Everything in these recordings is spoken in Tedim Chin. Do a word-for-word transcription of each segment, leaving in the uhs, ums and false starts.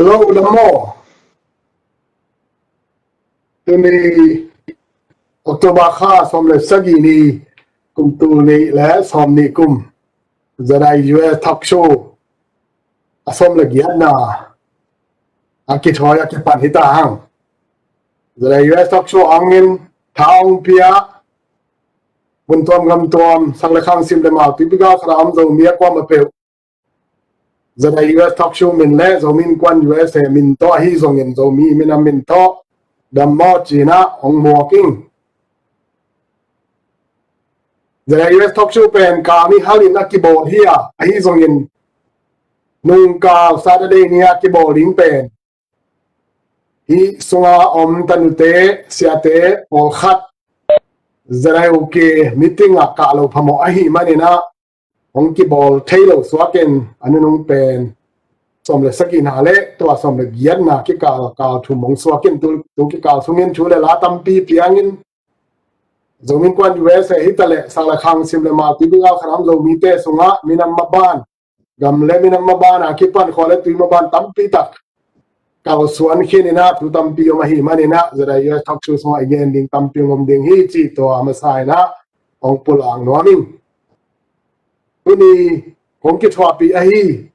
Hello, dam maw? Tuni October kha sawm le sagih ni, kum tul nih le sawm nih kum, ZIUS Talk Show a sawm le giatna a kithawi a kipan hi ta hang. ZIUS Talk Show hangin tha hong pia, mun tuam gam tuam, sang le khang, sim le mau, tuipi gal khat a om Zomi a kuamah peuh ZIUS Talk Show min le Zomi Innkuan USA min tawh ahi zongin, Zomi minam min tawh dam maw ci-in ah hong muak ing. ZIUS Talk Show pen kam i halin a kibawl hi a, ahi zongin nungkal Saturday ni a kibawl ding pen hih sunga om tanute, siate pawlkhat ZIUK meeting ah kah lo phamawh ahih manin ah hong kibawl thei lo suakin, a nunung pen sawm le sagihna le tua sawm le giatna kikal kal thum hong suakin, tu, tu kikal sungin thu le la tampi piangin, Zomi Innkuan USA hi ta leh, sang le khang, sim le mau, tuipi gal khat a om Zomite sungah minam maban, gam le minam maban a kipan khua le tui maban tampi tak kalsuan khin in ah, thu tampi om ahih manin ah, ZIUS Talk Show sungah i gen ding tampi om ding hi cih tua a masa in ah hong pulak nuam ing. Tuni kong kithuahpih ahi,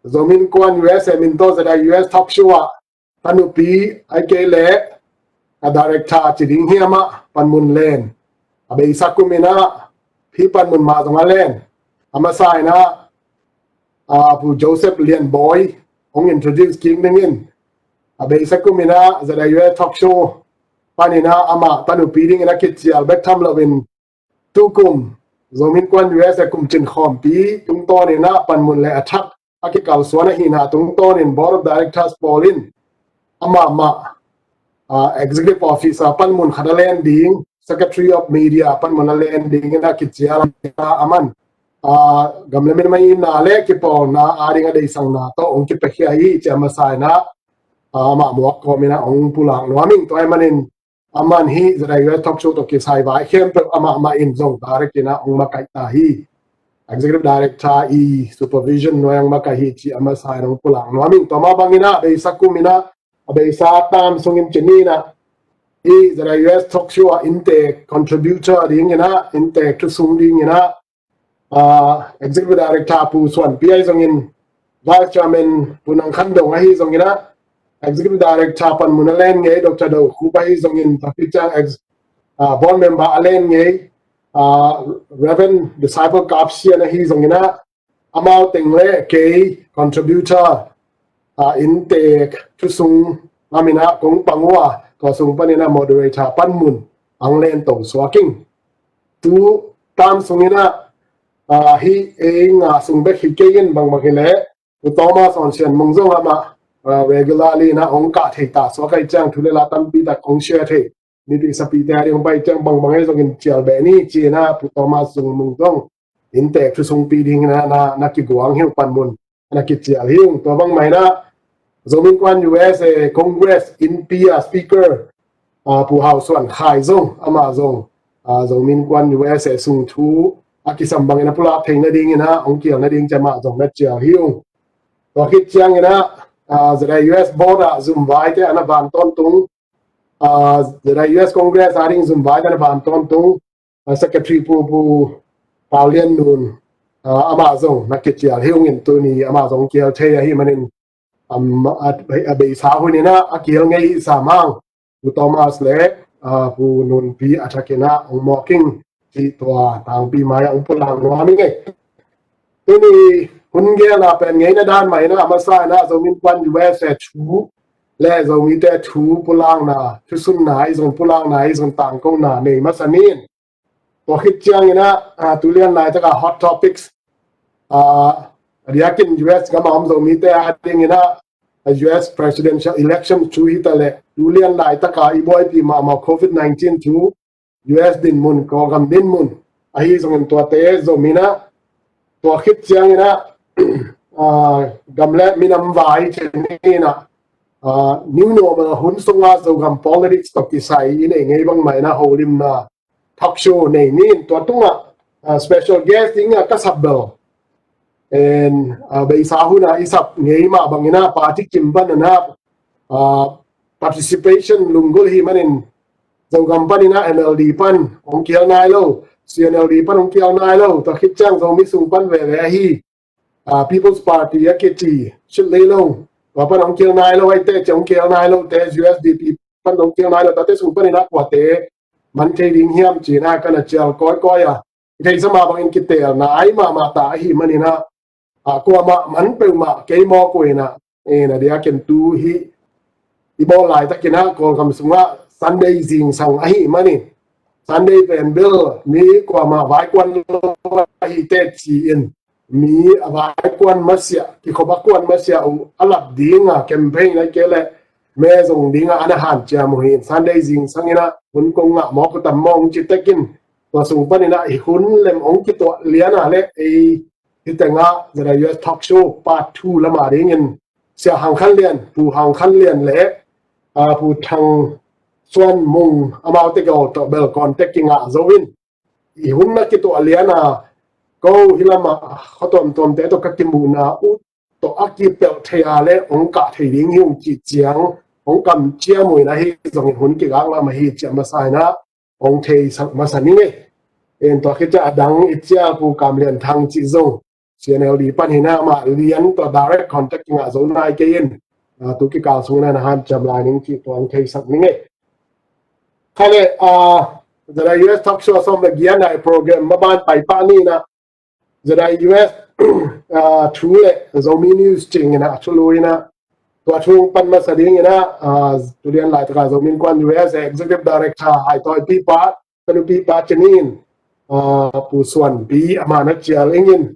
Zomi Innkuan USA min tawh ZIUS Talk Show ah tanupi, ahih kei leh a director ci ding hiam ah, Panmun Len. A beisa kum in ah hih Panmun mah zong a len. A masa in ah, a, Pu Joseph Lian Bawi hong introduce kik ning in. A beisa kum in ah ZIUS Talk Show panin ah amah tanupi dingin a kicial bek tham loin, tukum Zomi Innkuan USA kum cin khawmpi tungtawnin ah Panmun le a thak a kikalsuan ahihna tungtawnin Board of Directors pawl in amah mah, ah, Executive Officer Panmun khat a len ding, Secretary of Media Panmun a len dingin a kicial a, aman, ah, gam le minam a itna le kipawlna ading a deihsakna tawh hong kipiakhia hi ci a masa in ah, ah, amah muak kawmin ah hong pulak nuam ing. Tua ahih manin aman hih ZIUS Talk Show tawh kisai vai khempeuh amah mah in zong direct in ah hong makaih ta hi. Executive Director i supervision nuai hong makaih hi ci a masa in hong pulak nuam ing. Tua mah bangin ah a beisa kum in ah, a beisa tam sungin ci ni in ah, hih ZIUS Talk Show ah inntek contributor dingin ah, inntek thusung dingin ah, ah, Executive Director Pu Suan Pi ahi zongin, Vice Chairman Pu Nang Khan Dong ahi zongin ah, Executive Director Panmun a len ngei Doctor Do Khup ahi zongin, tua khit ciang ex-, ah, Board Member a len ngei, ah, Reverend Disciple Kap Sian ahi zongin ah, amau teng le kei contributor, ah, inntek thusung ngam in ah kong pang uh a, tua sung panin ah moderator Panmun hong len to suak ing. Tu tam sungin ah, ah, hih ei nga sung bek hi kei in, bangbang hi leh Pu Thomas Awn Sian Mung zong amah, ah, regularly in ah hong kah thei ta suak ahih ciang thu le la tampi tak hong share thei, mipi sapite a ding hong pai ciang bangbang ahi zongin cial beh ni ci-in ah Pu Thomas Sung Mung zong inntek thusungpi dingin ah na, na kiguang hi ung, Panmun na kicial hi ung. Tua bangmah in ah Zomi Innkuan USA Congress innpi a speaker, ah, Pu Hau Suan Khai zong, amah zong, ah, Zomi Innkuan USA sung thu a kisam bangin a pulak theih nadingin ah hong kial nading ci a amah zong na cial hi ung. Tua khit ciangin ah, ah, ZIUS board ah zumvaite a na van tawntung, ah, ZIUS Congress a ding zumvaite a na van tawntung, ah, Secretary Pu, Pu Pau Lian Nun, ah, amah zong na kicial hi ung in, tuni amah zong kial thei ahih manin, am, a, a beisa hun in ah a kial ngei hi sam hang, Pu Thomas le, ah, Pu Nun Pi a thakin ah hong mawk ing cih tua tangpi mai ah hong pulak nuam ing ei. Tuni hun gelna pen ngeina dan mah in ah, a masa in ah Zomi Innkuan USA thu le Zomite thu pulakna, thusunna ahi zong, pulakna ahi zong, tangkona nei masa ni in. Tua khit ciangin ah, ah, tu lian laitak a hot topics, ah, a diakin US gam a om Zomite a dingin ah, ah, US presidential election thu hi ta leh, tu lian laitak a i buaipih mahmah COVID nineteen thu, US dinmun, Kawlgam dinmun ahi zongin tuate zom in ah, tua khit ciangin ah, ah, gam le minam vai ci ni in ah, ah, new normal hun sunga Zogam politics tawh kisai i nei ngei bangmah in ah holimna talk show nei ni in, tua tungah, ah, special guest dingin ah ka sap bel En, ah, beisa hun a i sap ngei mah bangin ah party kim pan in ah, ah, participation lunggulh hi manin Zogam panin ah M L D pan hong kial nai lo, C N L D pan hong kial nai lo, tua khit ciang Zomi sung pan veve ahi, ah, People's Party a kici, Shillelong, tua pan hong kial nai lo, Aite ci hong kial nai lo te, U S D P pan hong kial nai lo, tate sung panin ah kuate man thei ding hiam ci-in ah ka na cial kawikawi a, i theihsa mah bangin kitel nai mahmah ta ahih manin ah, ah, kuamah man peuhmah kei mawk uh in ah, eh, na dia ken tu hi i bawl laitakin ah Kawlgam sungah Sunday zingsang ahih manin, Sunday pen bel mi kuamah vaikuan lo ahi teh ci-in, mi a vaikuan masiah, kikhop a kuan masiah uh a lap ding a campaign ahih kei leh me zong ding a ana hanciam uh hi. Sunday zingsang in ah hun kong ngah mawk uh tam maw hong ci tekin, tua sung panin ah i hun lem hong kituah lian a leh ei hi tengah Z I U S Talk Show Part two lamah dingin Sia Hang Khan Lian, Pu Hang Khan Lian le, ah, Pu Thang Suan Mung amaute keu tawh bel contact kingah zo in, i hun na kituah lian a, ko hi lamah khuatuamtuamte tawh ka kimuhna uh tawh a kipelh thei a le hong kah thei ding hi ung cih ciang hong kamciam uh in ahi zongin hun kigak lam ahi ciah masa in ah hong theisak masa ning ei. En tua khit ciah a dang i ciah Pu Kam Lian Thang cih zong C N L D pan hi in ah amah lian tawh direct contact kingah zo nai kei in, ah, tu kikal sungin ah na hanciam lai ning cih tua hong theisak ning ei. Kha le, ah, Z I U S Talk Show a sawm le giat a i program maban pai pah ni in ah Z I U S, ah, thu le Zomi News cingin ah thulu in ah tua thu pan masa dingin ah, ah, tu lian laitaka Zomi Innkuan U S A Executive Director Haitawi pipa, ka nupipa cinin, ah, Pu Suan Pi amah na cial ingin.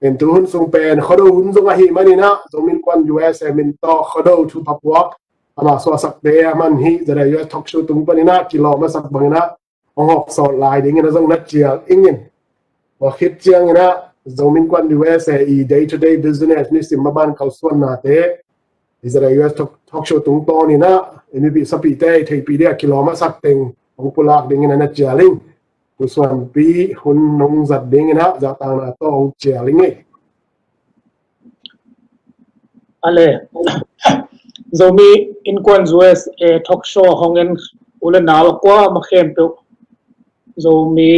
En tu hun sung pen Khuado hun zong ahih manin ah Zomi Innkuan U S A min tawh Khuado thupha puak amah suahsakte a man hi Z I U S Talk Show tung panin ah kilawm a sak bangin ah hong hawk sawt lai dingin a zong na cial ingin. Tua khit ciangin ah Zomi Innkuan U S A i day to day business nisim maban kalsuannate i Z I U S Talk, Talk Show tungtawnin ah i mipih sapihte i theihpih ding a kilawm a sak teng hong pulak dingin a na cial ing. Pu Suan Pi hun nong zat dingin ah zahtakna tawh hong cial ing ei. Ale, Zomi Innkuan U S A Talk Show hong en u le nau a kuamah khempeuh Zomi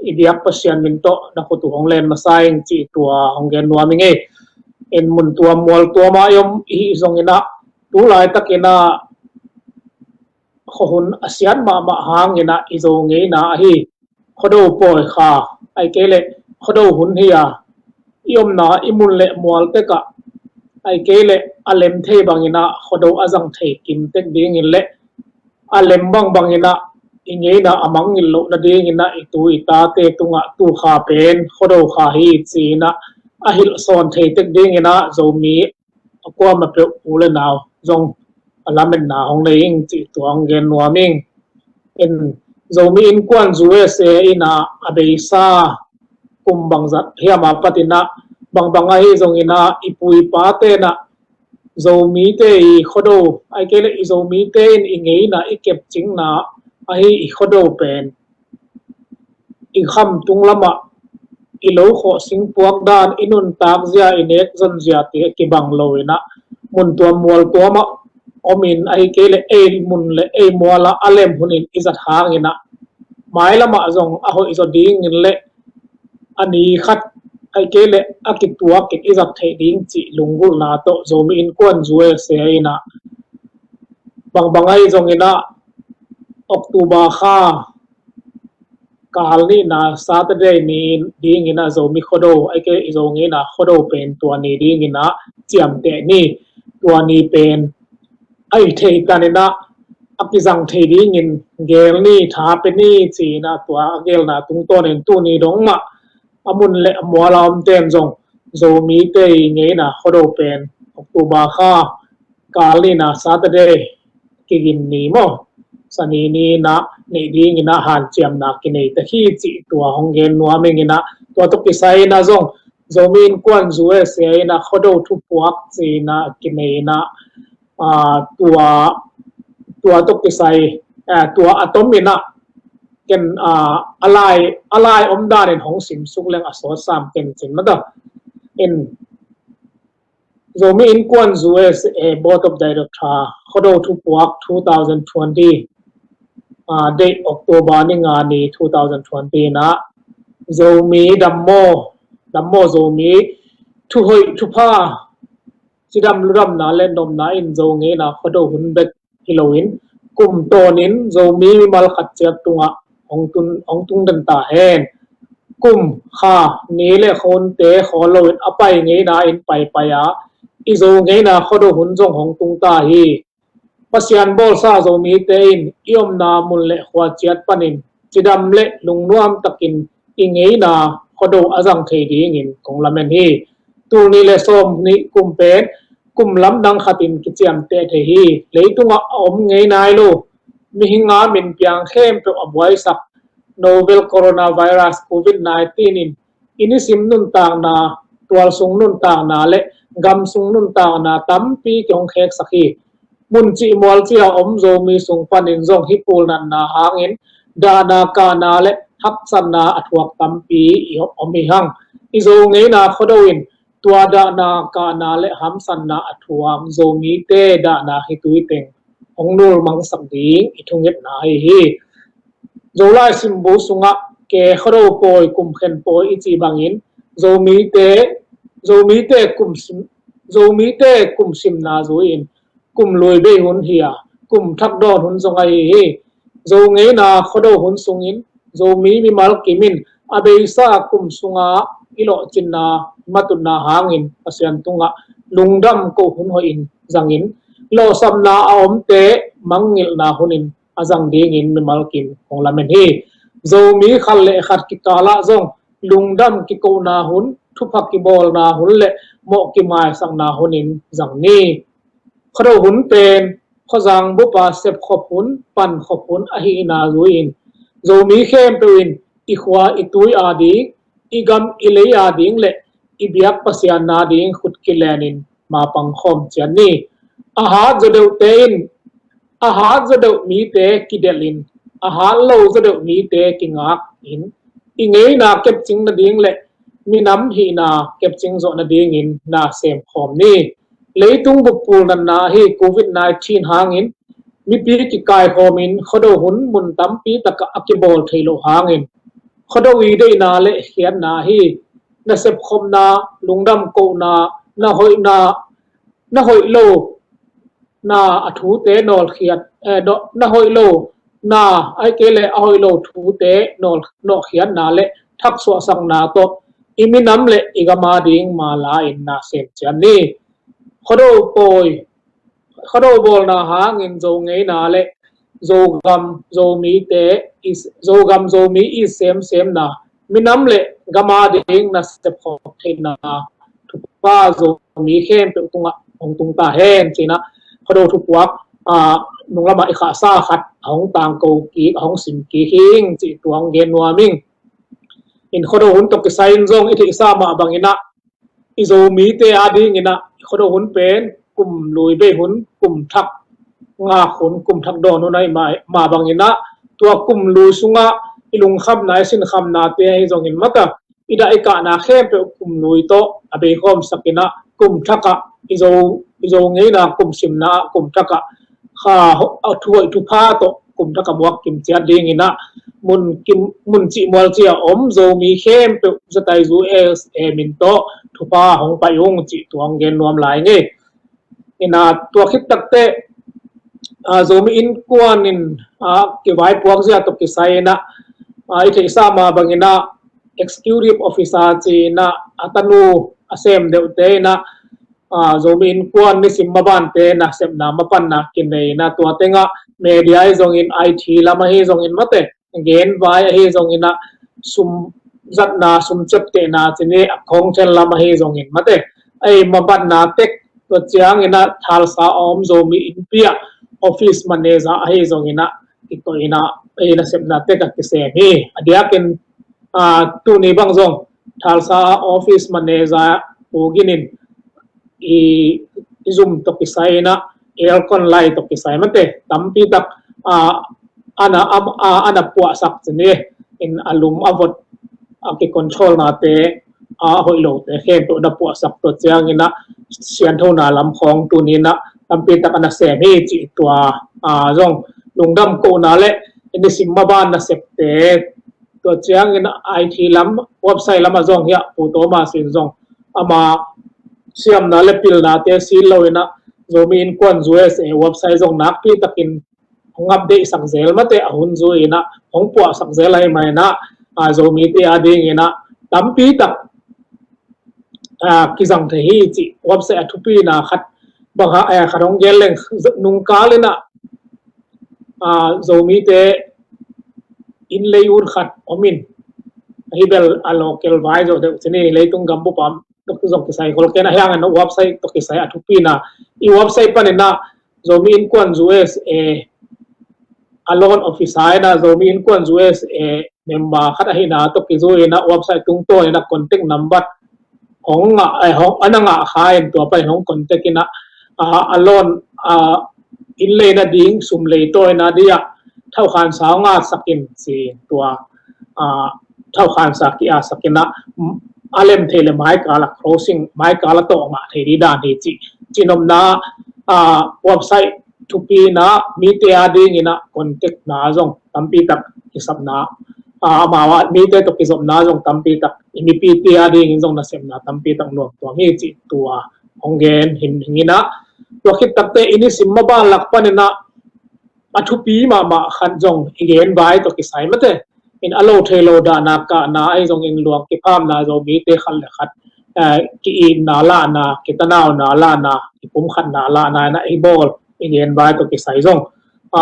i biak Pasian min tawh na khut uh hong len masa ing cih tua hong gen nuam ing ei. En mun tuam mual tuam ah i om i hih zongin ah tu laitakin ah khuahun a siat mahmah hangin ah i Zo ngeina ahi Khuado pawi kha, ahih kei leh Khuado hun hi a, i omna i mun le mual tek ah, ahih kei leh a lem thei bangin ah Khuado a zang thei kim tek dingin le a lem bangbangin ah i ngeina a mangngilh loh nadingin ah i tu i tate tungah tu kha pen Khuado kha hi ci-in ah a hilh sawn thei tek dingin ah Zomi a kuamah peuh u le nau zong a lametna hong nei ing cih tua hong gen nuam ing. In Zomi Innkuan U S A in ah a beisa kum bangzah hiam a patin ah bangbang ahi zongin ah i pu i pate in ah Zomite i Khuado, ahih kei leh i Zomite in i ngeina i kepcingna ahi i Khuado pen i khamtung lamah i lo khawh singpuak dan, i nuntak zia, i nek zon ziate kibang lo in ah mun tuam mual tuam ah om in, ahih kei leh ei mun le ei mual ah a lem hunin i zat hangin ah mailam ah zong a hoih zaw dingin le a ni khat, ahih kei leh a kituak in i zat theih ding cih lunggulhna tawh Zomi Innkuan U S A in ah bangbang ahi zongin ah October kha kal nihna Saturday ni dingin ah Zomi Khuado, ahih kei leh i Zo ngeina Khuado pen tua ni dingin ah ciamteh ni, tua ni pen a i theih tanin ah a kizang thei dingin gel ni, tha pe ni ci-in ah tua a gelna tungtawnin tuni dong mah a mun le a mual a omten zong Zomite i ngeina Khuado pen October kha kal nihna Saturday, kigin ni maw, Sani ni in ah neih dingin ah hanciamna kinei ta hi cih tua hong gen nuam ing in ah, tua tawh kisai in ah zong Zomi Innkuan U S A in ah Khuado thupuak ci-in ah kinei in ah, ah, tua, tua tawh kisai, ah, tua a tom in ah ken, ah, a lai, a lai om danin hong simsuk leng a sawt sam ken cin mata. In Zomi Innkuan USA Board of Director Khuado Thupuak two thousand twenty, ah, date October ni nga ni two thousand twenty na Zomi dammaw, dammaw Zomi thuhoih thupha cidam ludamna le nopna in Zo ngeina Khuado hun bek hi loin kum tawnin Zomi mimal khat ciat tungah hong tun, hong tung den ta hen. Kum, kha, ni le khawnte khawl loin a pai ngeina in paipai a, i Zo ngeina Khuado hun zong hong tung ta hi. Pasian bawlsa Zomite in i omna mun le khua ciat panin cidam le lungnuam takin i ngeina Khuado a zang thei dingin kong lamen hi. Tul ni le sawm ni kum pen kum lamdang khatin kiciamteh thei hi. Leitungah a om ngei nai lo, mihing a min piang khempeuh a buaisak novel coronavirus covid nineteen in i nisim nuntakna, tualsung nuntakna le gamsung nuntakna tampi kihong kheksak hi. Mun cih mual cih a om Zomi sung panin zong hih pulnatna hangin dahna kahna le hapsatna a thuak tampi i om hi hang. I Zo ngeina Khuado in tua dahna kahna le hamsatna a thuak Zomite dahna khitui teng hong nulmangsak ding i thungetna ahi hi. Zolai simbu sungah ke Khuado pawi kum khen pawi i cih bangin Zomite, Zomite kum sim, Zomite kum simna zui-in kum lui bei hun hi a, kum thak dawn hun zong ahi hi. Zo ngeina Khuado hun sungin Zomi mimal kimin a beisa kum sunga i lawhcinna matutna hangin Pasian tungah lungdam koh hun hoihin zangin lawhsapna a omte mangngilhna hunin a zang dingin mimal kim kong lamen hi. Zomi khat le khat kikalah zong lungdam kikohna hun, thupha kibawlna hun le mawh kimaisakna hunin zang ni. Khuado hun pen khuazang bupa sepkhop hun, pankhop hun ahihna zui-in Zomi khempeuh in i khua i tui ading, i gam i lei ading le i biak Pasian na ding khut kilenin mapang khawm cian ni. A hat zaw deuhte in a hat zaw deuh mite kidelhin a hat lo zaw deuh mite kingakin i ngeina kepcing nading le minam hihna kepcing zawh nadingin na sem khawm ni. Leitung bup pulnatna ahi covid nineteen hangin mipi kikaikhawmin Khuado hun mun tampi takah a kibawl thei loh hangin Khuado i deihna le khiatna ahi nasep khopna, lungdam kohna, na hoihna, na hoih lo na a thute nawlkhiat, eh, na hoih lo na, ai kei le a hoih lo thute nawl, nawhkhiatna le thaksuahsakna tawh i minam le i gam ading mala in na sem cian ni. Khuado pawi, Khuado bawlna hangin Zo ngeina le Zogam Zomite i, Zogam Zomi i semsemna, minam le gam ading nasep khop theihna thupha Zomi khempeuh tungah hong tung ta hen cinah Khuado thupuak, ah, nunglamah i khahsa khat a hong tangko kik, a hong sim kik hing cih tuang gen nuam ing. In Khuado hun tawh kisai in zong i theihsa mah banginah i Zomite adinginah i Khuado hun pen kum lui bei hun, kum thak ngak hun, kum thak dawn hun ahi mah, mah banginah tua kum lui sungah i lungkhamna, i sinkhamnate ahi zongin mata i dah i kahna khempeuh kum lui tawh a beikhawmsakinah kum thakah i Zo, i Zo ngeina kum simna ah kum thakah kha a thuhoih thupha tawh kum thakah buak kim ciat dinginah mun kim, mun cih mual cih a om Zomi khempeuh zatai zu es e min tawh thupha hong pai ung cih tuang gen nuam lai ngei. Inah tua khit takteh, ah, Zomi Innkuan in, ah, kivaipuak zia tawh kisai inah, ah, i theihsa mah banginah executive officer ci inah a tanu a sem deuhte inah, ah, Zomi Innkuan nisim mabante nasepna mapanna kinei inah tua tengah media ahi zongin I T lam ahi zongin mate genvai ahi zonginah sum zatna, sum ciaptehna cini a khong then lam ahi zongin mate ei mapanna tek tua cianginah Tulsa a om Zomi innpi ah office manager ahi zonginah kikoh inah ei nasepna tek a kisem hi. A diakin, ah, tuni bang zong Tulsa office manager Pu Gin in i, i zum tawh kisai inah aircon lai tawh kisai mate tampi tak, ah, ana, am, ah, ana puahsak cini in a lum a vot a kicontrolnate a hoih lote khempeuh na puahsak, tua ciangin ah sianthona lam khawng tuni-in ah tampi tak a na sem hi cih tua, a, zong lungdam kohna le i nisim maban nasepte, tua ciangin ah I T lam, website lam ah zong hi a, Pu Thomas in zong ama siamna le pilnate sil lo-in ah Zomi Innkuan U S A website zong nakpi takin hong update sak zel mate, a hun zui-in ah hong puahsak zel ahih manin ah, a, Zomite a dingin ah tampi tak, a, kizang thei hi cih website a thupina khat bang ha, eh, khat hong gen leng, nungkal in ah, a, Zomite inn lei ut khat om in, ahi bel a local vai zo deuh ci ni, leitung gambup a tawh zong kisai khol kei in ah, hiangin website tawh kisai a thupina, i website panin ah Zomi Innkuan U S A a loan officer in ah Zomi Innkuan U S A member khat ahihna tawh kizui-in ah website tungtawn in ah contact number hong ngah, eh, hong, a na ngah kha in tua pai hong contact in ah, a, a loan, a, inn leina ding sum leitawi nading ah thaukhansa hong ngahsak in ci, tua, a, thaukhansa ki-atsak in ah, a lem thei le maikal a closing, maikal a tawh ngah thei ding dan hi cih, cihnopna, a, website thupina, mite a dingin ah contact na zong tampi tak kisapna, a, amau a mite tawh kizopna zong tampi tak i mipite a dingin zong nasepna tampi tak nuam tuam hi cih tua hong gen himhim in ah, tua khit takteh i nisim maban lak panin ah a thupi mahmah khat zong i genvai tawh kisai mate, in a lo thei lo dahna kahna ahi zongin luang kiphamna Zomite khat le khat, eh, ki-itna lahna, kitanauna lahna, kipumkhatna lahna in ah i bawl i genvai tawh kisai zong, a,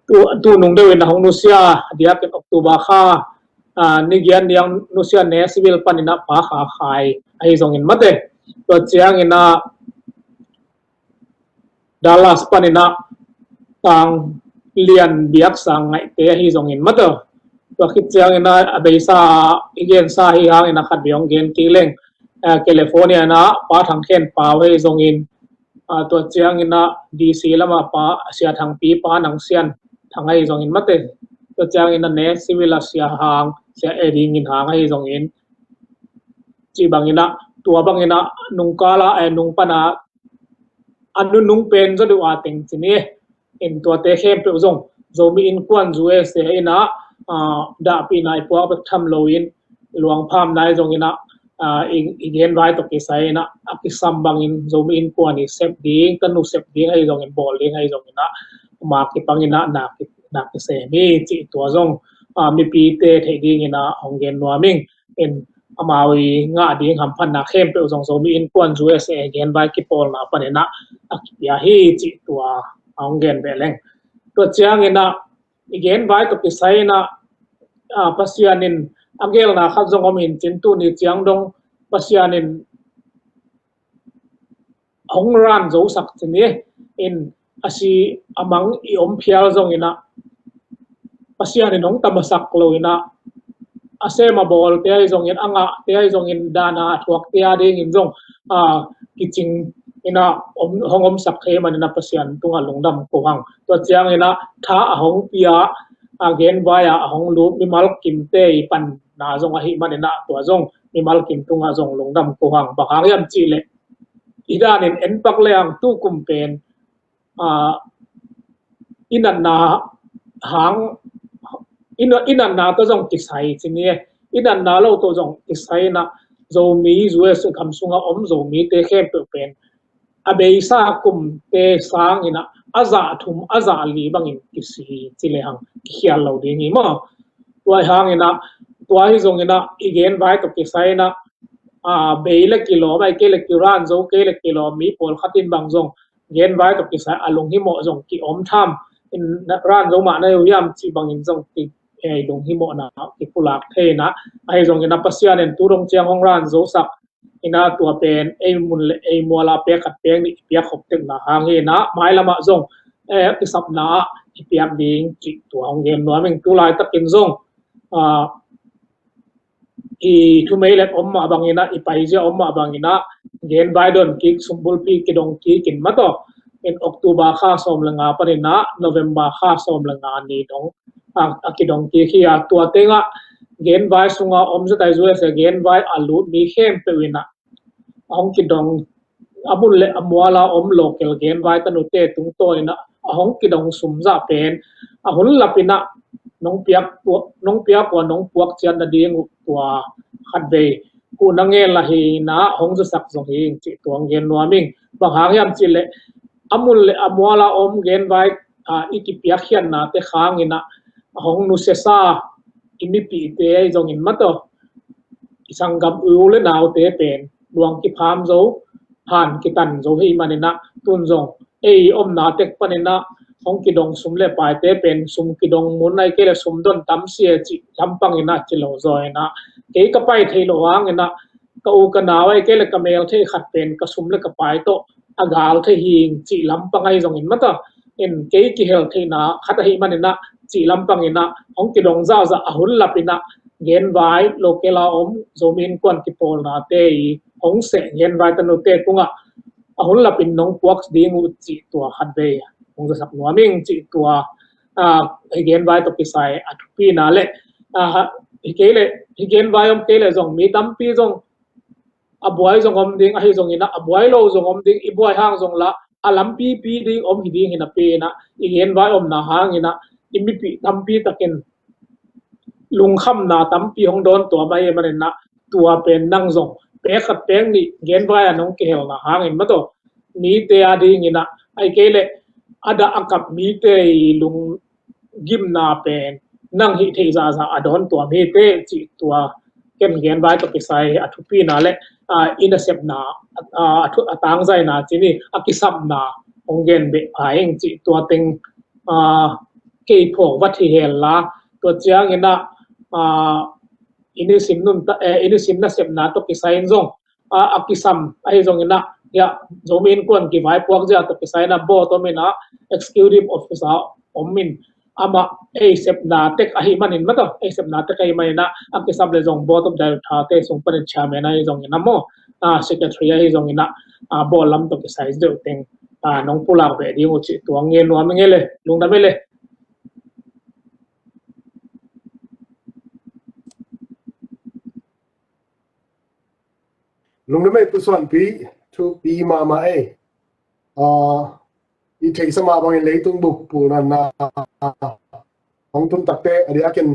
tu, tu nung deuh in ah hong nusia, a diakin October kha, a, ni giat ni a nusia Nashville panin ah Pa Kha Khai ahi zongin mate, tua ciangin ah Dallas panin ah Tang Lian Biak Sang Ngaihte ahi zongin mate, tua khit ciangin ah a beisa i gensa hi hangin ah khat vei hong gen kik leng, eh, California in ah Pa Thang Khen Pau ahi zongin, ah, tua ciangin ah D C lam ah Pa Sia Thang Pi Pa Nang Sian Thang ahi zongin mate, tua ciangin ah Nashville ah Sia Hang, Sia Eddie Ngin Hang ahi zongin, ci bangin ah, tua bangin ah nungkal a, eh, nung pan a, a nunung pen zaw deuh a teng ci ni, in tuate khempeuh zong Zomi Innkuan U S A in ah, ah, dahpihna i puak bek tham loin luang phamna ahi zongin ah, ah, i, i genvai tawh kisai in ah a kisam bangin Zomi Innkuan i sep ding, tanu sep ding ahi zongin, bawl ding ahi zongin ah, ma kipangin ah na ki, na kisem hi cih tua zong, ah, mipite theih dingin ah hong gen nuam ing. In amau i ngah ding hamphatna khempeuh zong Zomi Innkuan U S A genvai kipawlna panin ah a kipia hi cih tua hong gen beh leng. Tua ciangin ah i genvai tawh kisai in ah, ah, Pasian in a gelna khat zong om in cin, tuni ciang dong Pasian in hong ran zosak ci ni, in a si a mang i om phial zongin ah Pasian in hong tamasak loin ah a sem a bawlte ahi zongin, a ngahte ahi zongin, dahna a thuakte a dingin zong, ah, kicing in ah om, hong omsak thei manin ah Pasian tungah lungdam ko hang. Tua ciangin ah tha a hong pia, a genvai a hong lut mimal kimte i panna zong ahih manin ah tua zong mimal kim tungah zong lungdam ko hang. Bang hang hiam cih leh i danin en pak leng tukum pen, ah, i natna hang, i na, i natna tawh zong kisai ci ni, i natna lo tawh zong kisai in ah Zomi U S A gam sungah om Zomite khempeuh pen a beisa kumte sangin ah a zah thum, a zah li bangin kisi ci lehang kikhial lo ding hi maw. Tua hangin ah, tua hi zongin ah i genvai tawh kisai in ah, ah, bei le kilawm, ahih kei le kiran zo, kei le kilawm mi pawlkhat in bang zong genvai tawh kisai a lunghimawh zong ki-om tham, in ran zo mah na hi uh hiam cih bangin zong ki, eh, lunghimawhna kipulak thei in ah, ahi zongin ah Pasian in tu dong ciang hong ran zosak in ah tua pen ei mun le ei mual a pek khat pek nih i piak khop tekna hang hi in ah, mailam ah zong, eh, kisapna ah i piak ding cih tua hong gen nuam ing. Tu laitakin zong, ah, i thumeilet om mah bangin ah, i paizia om mah bangin ah, genvai don kik, sumbulpi kidong kik in maw tawh, in October kha sawm le nga panin ah November kha sawm le nga ni dong, ah, a kidong kik hi a, tua tengah genvai sunga om zatai USA genvai a lut mi khempeuh in ah a hong kidong, a mun le a muala om local genvai tanute tungtawn in ah a hong kidong sum zah pen a hun lap in ah nong piak, nong piak ua nong puak ciat nading uh tua khatvei huhna ngen la hi in ah hong zasak zong hi ing cih tua hong gen nuam ing. Bang hang hiam cih leh a mun le a muala om genvai, a, i kipiakkhiatnate khang in ah a hong nusiasa i mipihte ahi zongin mataw, i sanggam u le naute pen luang kipham zo, han kitan zo hi man in ah tun zong ei omna tek pan in ah hong kidong sum le paite pen sum kidong mun ahih kei leh sum don tam sia cih lampang in ah ci lo zaw in ah kei ka pai theih loh hang in ah ka u ka nau ahih kei leh ka mel theih khat pen ka sum le ka pai tawh a gal thei hi ing cih lampang ahi zongin mataw, in kei kihel theihna khat ahih man in ah cih lampang in ah hong kidong zahzah a hun lap in ah genvai local a om Zomi Innkuan kipawlnate i hong seh genvai tanute tungah a hun lap in nong puak ding uh cih tua khatvei hong zasak nuam ing cih tua, a, hi genvai tawh kisai a thupina le, a, hi kei leh, hi genvai om kei leh zong mi tampi zong a buai zong om ding ahi zongin ah a buai lo zong om ding, i buai hang zong la a lampipi ding om hi ding hi napi in ah i genvai omna hang in ah i mipih tampi takin lungkhamna tampi hong dawn tuam ahih man in ah tua pen nang zong pek khat pek nih genvai a nong kihelna hangin mataw mite a ding in ah ahih kei leh a dah a kap mite i lung gimna pen nang hih theih zahzah a dawn tuam hi teh cih tua ken genvai tawh kisai a thupina le, a, i nasepna, a, a, thu, a tangzaina cih ni a kisapna hong gen beh a eng cih tua teng, a, kei phawk vat hi hel la tua ciangin ah, a, i nisim nunta, eh, i nisim nasepna tawh kisai in zong a, a kisam ahi zongin ah, ya, Zomi Innkuan kivaipuak zia tawh kisai in ah bawt om in ah executive officer om in amah ei sepna tek ahih man in mataw, ei sepna tek ahih man in ah a kisam le zong bawt om dai thate sung panin chairman ahi zongin ah maw, a, secretary ahi zongin ah, a, bawt lam tawh kisai zeuh teng, a, nong pulak beh ding uh cih tua ngen nuam ing e le, lungdam e le. Lungdam e Pu Suanpi, thupi mahmah e. A, i theihsa mah bangin leitung bup pulna na hong tun takte a diakin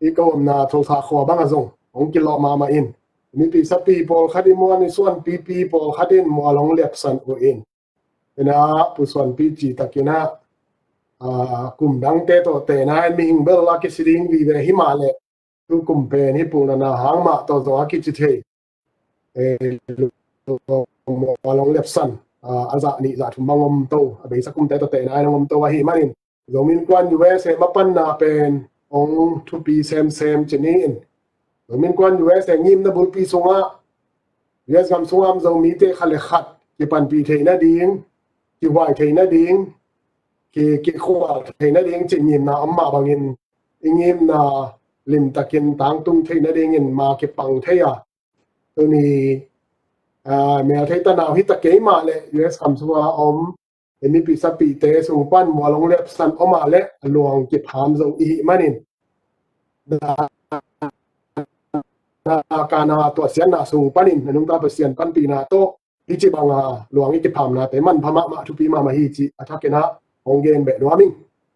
i ka omna Tulsa khua bang a zong hong kilawh mahmah in. Mipih sapi pawlkhat in muan i suanpipi pawlkhat in mual hong liapsan uh in. Ina Pu Suanpi ci takin ah, a, kum dangte tawh tena in mihing bel a kisi ding vive hi mah leh tu kum pen hi pulna na hang mah tawh zong a kici thei. E, mual hong liapsan, a, a zah nih zah thum bang om to, a beisa kumte tawh tena in hong om to ahih manin Zomi Innkuan U S A mapanna pen hong thupi semsem ci ni in. Zomi Innkuan U S A ngimna bulpi sungah U S gam sungah om Zomite khat le khat kipanpih theih nading, kihuai theih nading, ki, kikhual theih nading cih ngimna om mah bangin i ngimna limtakin tangtung theih nadingin ma kipang thei a. Tuni, a, melthei tanau hi ta kei mah leh U S gam sungah om i mipih sapihte sung pan mual hong liapsan om a leh a luang kipham zo i hih manin. Na, na, kana tuahsiatna sung panin, na nungta Pasian panpihna tawh, hih ci banga luang i kiphamnate manpha mahmah thupi mahmah hi ci a thakin ah hong gen beh nuam ing.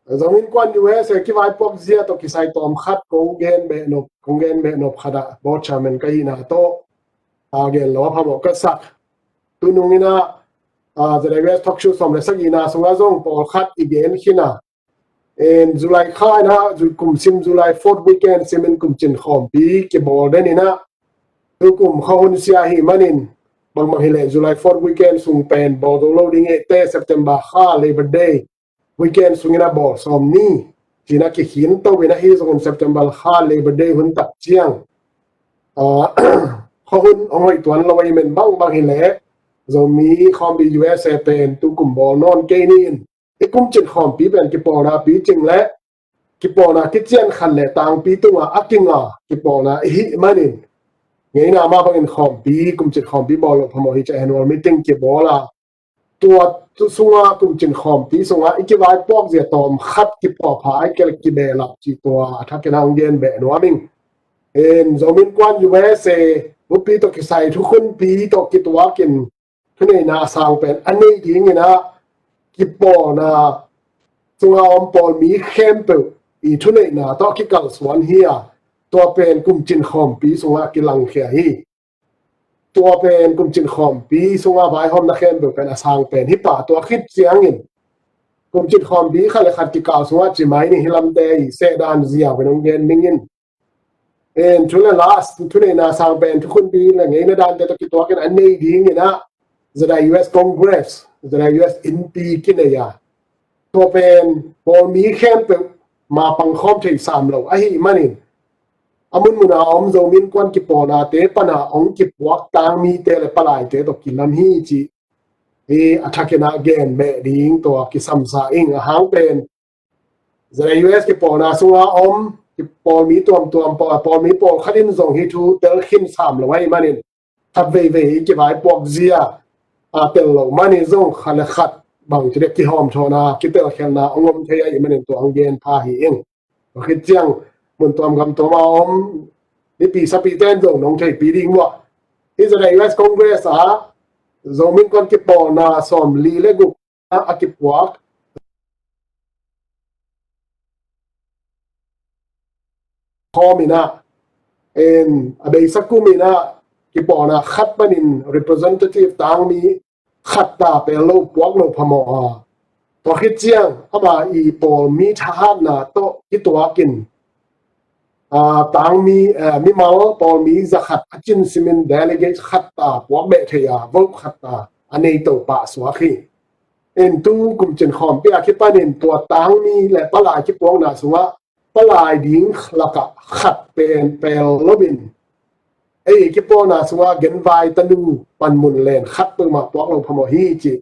Zomi Innkuan U S A kivaipuak zia tawh kisai tawm khat kong gen beh nop, kong gen beh nop khat ah board chairman ka hihna tawh a gen lo a phamawh ka sak. Tunung in ah, a, Z I U S talk show sawm le sagihna sungah zong pawlkhat i gen khin a. In July kha in ah, Ju-, kum sim July fourth weekend sim in kum cin khawmpi kibawl den in ah. Tu kum khuahun sia hi manin, bangbang hi leh July fourth weekend sung pen bawl zo lo ding e te September kha Labor Day weekend sungin a bawl sawm ni. Cina kikhin to in ahi zongin September kha Labor Day hun tak ciang. A, khuahun hong hoih tuan lo ahi men bangbang hi leh Zomi khawmpi U S A pen tu kum bawl nawn kei ni in. I kumcin khawmpi pen kipawlna picing le kipawlna kician khat le tangpi tunga a kinga kipawlna i hih manin. Ngeina mah bangin khawmpi, kumcin khawmpi bawl loh phamawh hi ci a annual meeting kibawl a. Tua tu sunga kumcin khawmpi sunga i kivaipuak zia tawm khat kipawlpha a i kel kibehlap cih tua a thakin hong gen beh nuam ing. Zomi Innkuan U S A buppi tawh kisai thukhunpi tawh kituakin thuneihna a sang pen a nei dingin ah kipawlna sunga om pawlmi khempeuh i thuneihna tawh kikalsuan hi a, tua pen kumcin khawmpi sungah kilangkhia hi. Tua pen kumcin khawmpi sungah vaihawmna khempeuh pen a sang pen hi pah. Tua khit ciangin kumcin khawmpi khat le khat kikal sungah ci mai ni, hi lamte i sehdan ziau pen hong gen ning in. En, thu le la, thuneihna sang pen thukhunpi le ngeina dante tawh kituakin a nei dingin ah ZIUS Congress, ZIUS Innpi kinei a, tua pen pawlmi khempeuh ma pangkhawm thei sam lo ahih manin a munmuna om Zomi Innkuan kipawlnate pana hong kipuak tangmite le palaite tawh kilam hi cih hi a thakin ah gen meh ding tua kisamsa ing. A hang pen ZIUS kipawlna sunga om kipawlmi tuamtuam, pawlmi pawlkhat in zong hi thu telkhin sam lo ahih manin khat veivei i kivaipuak zia a tel lo manin zong khat le khat bang ci dek kihawmthawhna kitelkhialhna hong om thei ahih manin tua hong gen pha hi ing. Tua khit ciang mun tuam gam tuam a om nipi sapite in zong nong theipi ding uh a, hi ZIUS Congress ah Zomi Innkuan kipawlna sawmli le guk a kipuak khawm in ah, en, a beisa kum in ah kipawlna khat panin representative tangmi khat ta pel lo puak lo phamawh a, tua khit ciang ama i pawlmi thahatna tawh kituakin a, tangmi, a, mimal pawlmi zakhat a cin simin delegate khat ta puak beh thei a, vote khat ta a nei to pah suak hi. En, tu kumcin khawmpi a kipanin tua tangmi le palai kipuakna sungah palai ding lakah khat pen pel loin ei kipawlna sungah genvai tanu panmun len khat peuhmah puak lo phamawh hi cih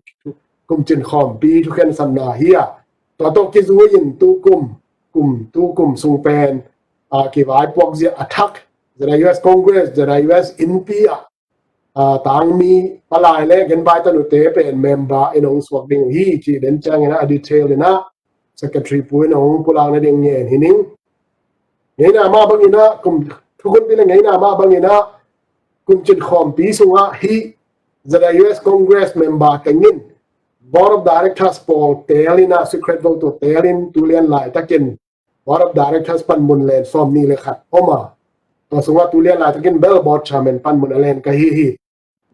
kumcin khawmpi thukhensatna hi a, tua tawh kizui in tu kum, kum, tu kum sung pen a, kivaipuak zia a thak ZIUS Congress, ZIUS Innpi ah a, tangmi palai le genvai tanute pen member in hong suak ding uh hi cih den ciangin ah a detail in ah secretary pu in hong pulakna ding ngen hi ning. Ngeina mah bangin ah kum, thukhunpi le ngeina mah bangin ah kumcin khawmpi sungah hi ZIUS Congress member tengin board of directors pawl tel in ah secret vote tel in tu lian laitakin board of directors panmun len sawmnih le khat om a, tua sungah tu lian laitakin bel board chairman panmun a len ka hi hi.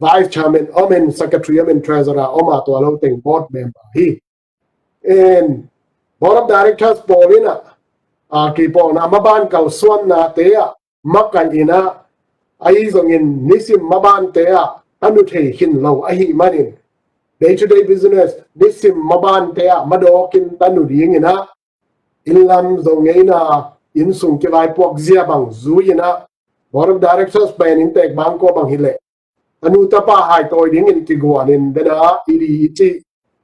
Vice chairman om in, secretary om in, treasurer om a, tua lo teng board member hi. En, board of directors pawl in ah a, kipawlna maban kalsuannate ah makaih in ah, ahi zongin nisim mabante ah tanu thei khin lo ahih manin day to day business nisim mabante ah madawkin tanu dingin ah, inn lam Zo ngeina inn sung kivaipuak zia bang zui in ah, board of directors pen inntek bangkua bang hi leh tanu tapa haitawi dingin kiguanin dena i di i cih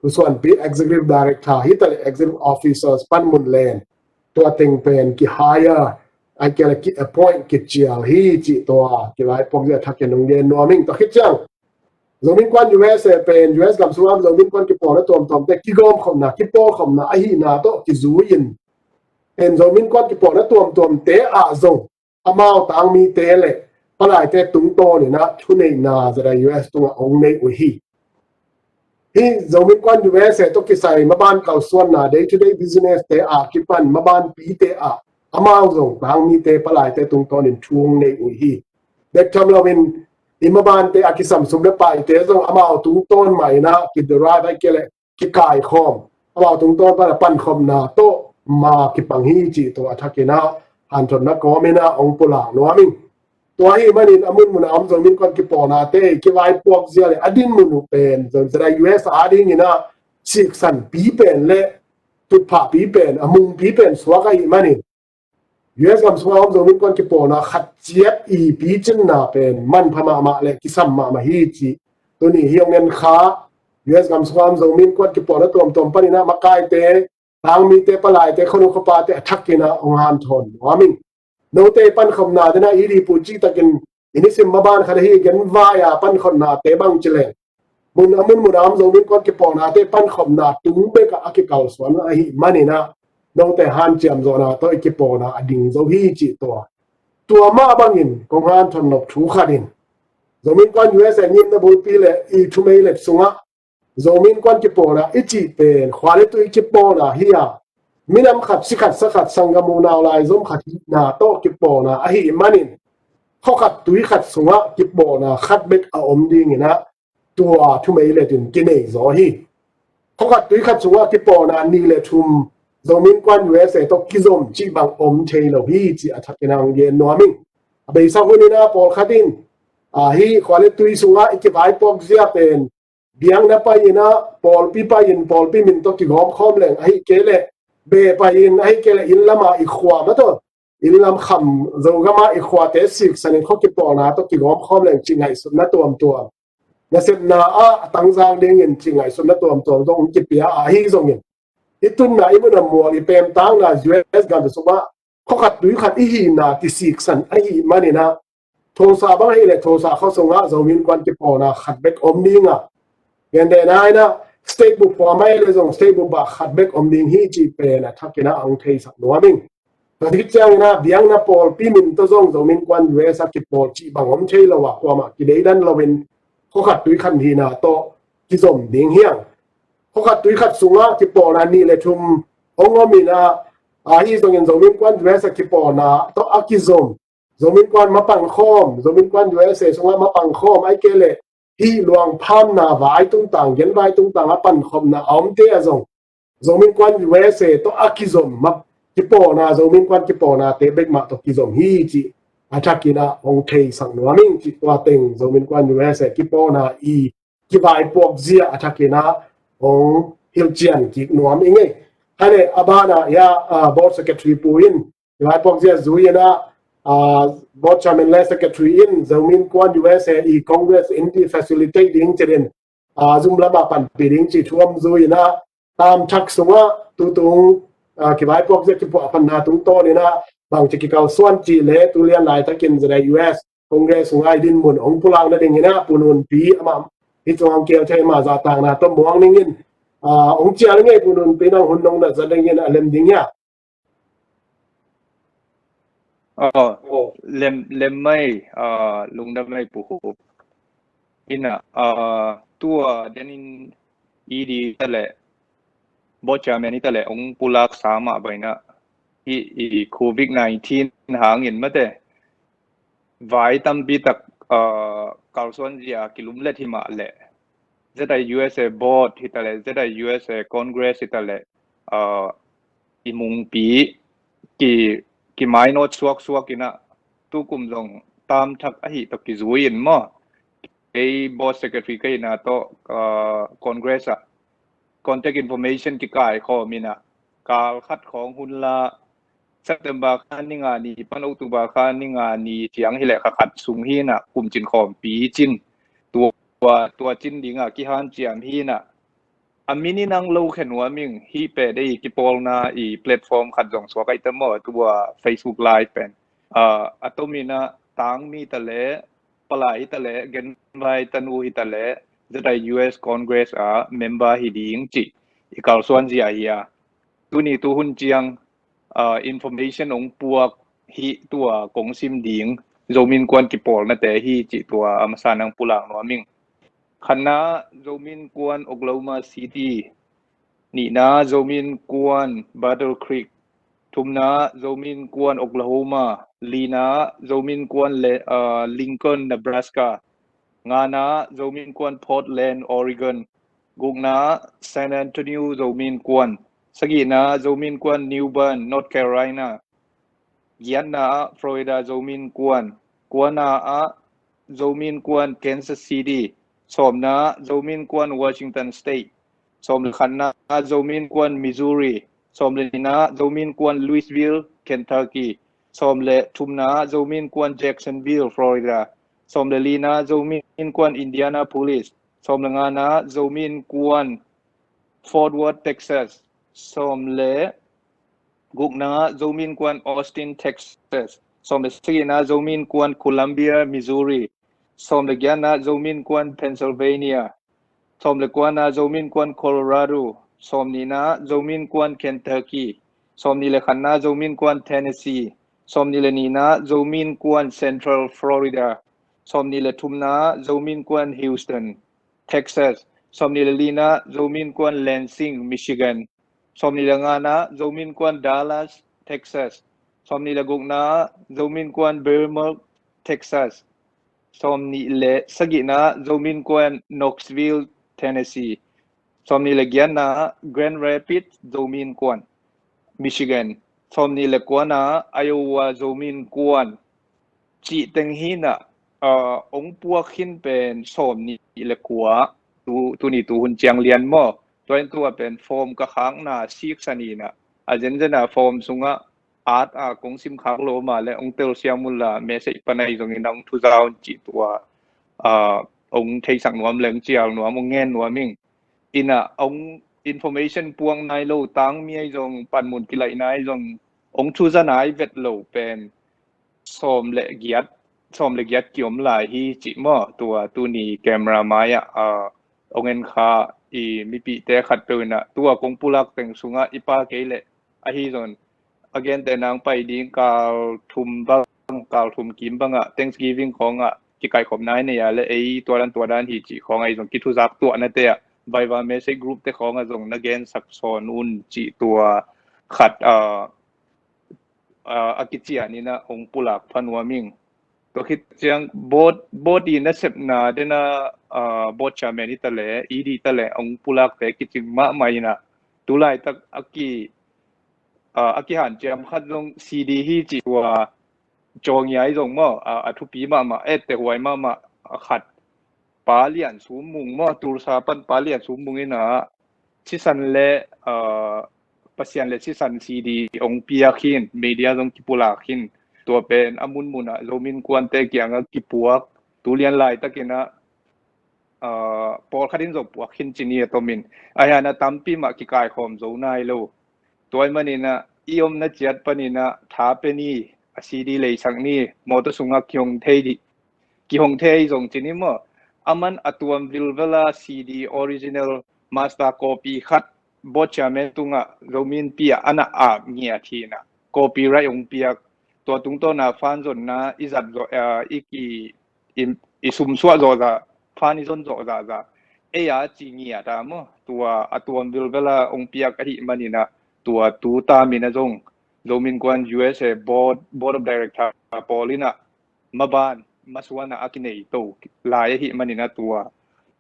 thusuanpi executive director hi ta le executive officers panmun len tua teng pen ki hire ai kia le ki appoint kicial hi cih tua kivaipuak zia thakin hong gen nuam ing. Tua khit ciang Zomi Innkuan U S A pen U S gam sungah Zomi Innkuan kipawlna tuamtuamte kigawmkhopna kipawlkhopna ahihna tawh kizui in en Zomi Innkuan kipawlna tuamtuamte ah zong amau tangmite le palaite tungtawn in ah thuneihna ZIUS tungah hong nei uh hi. Hi Zomi Innkuan U S A tawh kisai maban kalsuanna day to day business te a kipan mabanpite ah amau zong tangmite palaite tungtawn in thu hong nei uh hi. Bek tham loin i mabante a kisam sum le paite zong amau tungtawn mah in ah kiderive ai kia le kikaikhawm, amau tungtawn pan a pankhopna tawh ma kipang hi cih tua a thakin ah hanthotna kawmin ah hong pulak nuam ing. Tua ahih manin a munmun a om Zomi Innkuan kipawlnate kivaipuak zia le a dinmun uh pen ZIUS a dingin ah siksanpi pen le tutphahpi pen a mungpi pen suak ahih manin U S gam sungah om Zomi Innkuan kipawlna khat ciat i picinna pen manpha mahmah le kisam mahmah hi cih tuni hi hong en kha. U S gam sungah om Zomi Innkuan kipawlna tuamtuam panin ah makaite tangmite palaite khonu khopate a thakin ah hong hanthawn nuam ing. Note i pankhopna dena i di pu citakin i nisim maban khat ahi genvai a pankhopnate bang ci leng mun a munmun a om Zomi Innkuan kipawlnate pankhopna tung bek ah a kikalsuan ahih manin ah note hanciam zawhna tawh i kipawlna a ding zo hi cih tua Tua mah bangin kong hanthawn nop thu khat in, Zomi Innkuan U S A ngimna bulpi le i thumei let sungah Zomi Innkuan kipawlna i cih pen khua le tui kipawlna hi a, minam khat, si khat, sa khat, sanggam unau laizom khat hihna tawh kipawlna ahih manin, khua khat tui khat sungah kipawlna khat bek a om dingin ah, tua thumei let in kinei zaw hi. Khua khat tui khat sungah kipawlna nih le thum Zomi Innkuan U S A tawh kizom cih bang om thei lo hi cih a thakin ah hong gen nuam ing. A beisa hun in ah pawlkhat in, a, hih khua le tui sungah i kivaipuak zia pen biakna pai-in ah, pawlpi pai-in, pawlpi min tawh kigawm khawm leng, ahih kei leh beh pai-in, ahih kei leh inn lamah i khua mah tawh, inn lam kham Zogam ah i khuate siksan in khua kipawlna tawh kigawm khawm leng cih ngaihsutna tuamtuam, nasepna ah a tangzang dingin cih ngaihsutna tuamtuam zong kipia ahi zongin, i tunna, i muna mual, i pemtakna U S gam sungah khua khat tui khat i hihna kisiksan ahih manin ah, Tulsa bang ahih leh Tulsa khua sungah Zomi Innkuan kipawlna khat bek om ding a, gentehna in ah state bup phuah mah ahih leh zong state bup ah khat bek om ding hi cih pen a thakin ah hong theisak nuam ing. Tua khit ciangin ah biakna pawlpi min tawh zong Zomi Innkuan U S A kipawl cih bang om thei lo a, kuamah kideidan loin khua khat tui khat hihna tawh kizom ding hi hang. Khua khat tui khat sungah kipawlna nih le thum hong om in ah, ahi zongin Zomi Innkuan U S A kipawlna tawh a kizom, Zomi Innkuan mapang khawm, Zomi Innkuan U S A sungah mapang khawm, ahih kei leh hih luang phamna vai tungtang, gen vai tungtang a pankhopna a omte ah zong Zomi Innkuan U S A tawh a kizom mah, kipawlna, Zomi Innkuan kipawlnate bek mah tawh kizom hi cih a thakin ah hong theisak nuam ing cih, tua teng Zomi Innkuan U S A kipawlna i kivaipuak zia a thakin ah hong hilhcian kik nuam ing ei. Hale, a banah ia, a, Board Secretary pu in kivaipuak zia zui in ah, a, Board Chairman le Secretary in Zomi Innkuan U S A i Congress in i facilitate ding cih in, a, zum lamah panpih ding cih thu om zui in ah, tam thak sungah tutung, a, kivaipuak zia kipuah panna tungtawn in ah bangci kikalsuan cih le tulian laitakin Z I U S Congress sungah i dinmun hong pulak nadingin ah Pu Nunpi amah hi cungah hong kihel thei, amah zahtakna tawh muang ning in, a, hong cial ning ei. Pu Nunpi, nang hun nong na zat dingin a lem ding hia? Oh, lem, lem mai, a, lungdam mai Pu Hup. In ah, a, tua denin i di ta leh, Board Chairman i ta leh hong pulak sa mah bang in ah, i, i covid nineteen hangin mate vai tampi tak, a, kalsuan zia kilumlet hi mah leh, Z I U S A Board hi ta leh, Z I U S A Congress hi ta leh, a, i mungpi ki, ki mainawt suaksuak in ah, tukum zong tam thak ahi tawh kizui in maw, kei Board Secretary ka hihna tawh, a, Congress ah contact information kikai khawm in ah, kal khat khawng hun la, September kha ni nga ni pan October kha ni nga ni ciang hi leh kha khat sung hi in ah kumcin khawmpi cin, tua, tua cin ding ah kihanciam hi in ah, a min in ang lo khen nuam ing. Hih pen ei kipawlna i platform khat zong suak ahi ta maw, tua Facebook Live pen, a, a tom in ah tangmi ta leh, palai hi ta leh, genvai tanu hi ta leh, Z I U S Congress a member hi ding cih i kalsuan zia hi a, tuni tuhun ciang, a, information hong puak hi, tua kong sim ding Zomi Innkuan kipawlnate hi cih tua a masa nang pulak nuam ing. Khatna, Zomi Innkuan Oklahoma City. Nihna, Zomi Innkuan Battle Creek. Thumna, Zomi Innkuan Oklahoma. Lina, Zomi Innkuan Le-, ah, Lincoln, Nebraska. Ngana, Zomi Innkuan Portland, Oregon. Gukna, San Antonio Zomi Innkuan. Sagihna, Zomi Innkuan New Bern, North Carolina. Giatna ah Florida Zomi Innkuan. Kuana ah Zomi Innkuan Kansas City. Sawmna Zomi Innkuan Washington State. Sawm le khatna Zomi Innkuan Missouri. Sawm le nihna Zomi Innkuan Louisville, Kentucky. Sawm le thumna Zomi Innkuan Jacksonville, Florida. Sawm le lina Zomi Innkuan Indianapolis. Sawm le ngana Zomi Innkuan Fort Worth, Texas. Sawm le gukna Zomi Innkuan Austin, Texas. Sawm le sagihna Zomi Innkuan Columbia, Missouri. Sawm le giatna Zomi Innkuan Pennsylvania. Sawm le kuana Zomi Innkuan Colorado. Sawm nihna Zomi Innkuan Kentucky. Sawm nih le khatna Zomi Innkuan Tennessee. Sawmnih le nihna, Zomi Innkuan Central Florida. Sawmnih le thumna, Zomi Innkuan Houston, Texas. Sawmnih le lina, Zomi Innkuan Lansing, Michigan. Sawmnih le ngana, Zomi Innkuan Dallas, Texas. Sawmnih le gukna, Zomi Innkuan Belmont, Texas. Sawmnih le sagihna, Zomi Innkuan Knoxville, Tennessee. Sawmnih le giatna, Grand Rapids Zomi Innkuan, Michigan. Sawmnih le kuana, Iowa Zomi Innkuan. Cih teng hi na, aa, ong puak khin pen sawmnih le kua, tu, tuni tuhun ciang lian maw. Tua in tua pen form ka khakna sik sanina, a zenzen a form sungah at a kong sim khak lo mah le ong telsiam un la message panai zongin ong thuza un cih tua, aa, ong theisak nuam leng cial nuam ong ngen nuam ing. Ina ong information puang nai lo tangmi ai zong panmun kilaih nai zong ong thuza nai vet lo pen sawm le giat, sawm le giat kiom lai hi cih maw. Tua tuni camera mai ah, aa, ong en kha i mipihte khat peuh ina tua kong pulak teng sungah i pa kei le ahi zon a gente nang pai ding kal thum bang, kal thum kim bangah Thanksgiving khawngah kikaikhop nai nei a le ei tua dan tua dan hi cih khawng ahi zong kithuzak tuahnate ah Viber message group te khawngah zong na gensak sawn un cih tua khat, aa, aa, a kician ina ong pulak pha nuam ing. Tua khit ciang board, board i nasepna dena, aa, board chairman i tale, i di tale ong pulakte kicing mahmah ina tulaitak a ki, aa, a kihanciam khat zong C D hi cih tua cawngiai zong maw, aa, a thupi mahmah, etteh huai mahmah a khat Pa Lian Sum Mung maw, Tulsa pan Pa Lian Sum Mung ina sisan le, aa, Pasian le sisan C D ong piak hin, media zong kipulak hin. Tua pen a munmun ah Zomi Innkuante kiangah kipuak, tu lian laitakin ah, aa, pawlkhat in zong puak hin cini a tomin. Ahi hana tampi mah kikaikhawm zo nai lo. Tua i manin ah i omna ciat panin ah tha pe ni, a C D leisak ni, mawtaw sungah kihong thei dih, kihong thei zong cini maw. A man a tuam vilvela C D original master copy khat board chairman tungah Zomi Innpi ah ana ap ngiat hi na, copyright ong piak. Tua tungtawna fan zonna i zat zawh, aa, i ki, i, i sumsuah zawh zah, fan i zon zawh zah zah ei a ci ngiat a maw. Tua a tuam vilvela ong piak ahi manin ah tua tu tamin ah zong Zomi Innkuan U S A board, board of director pawl in ah maban masuan ah a kinei to lai ahi manin ah tua,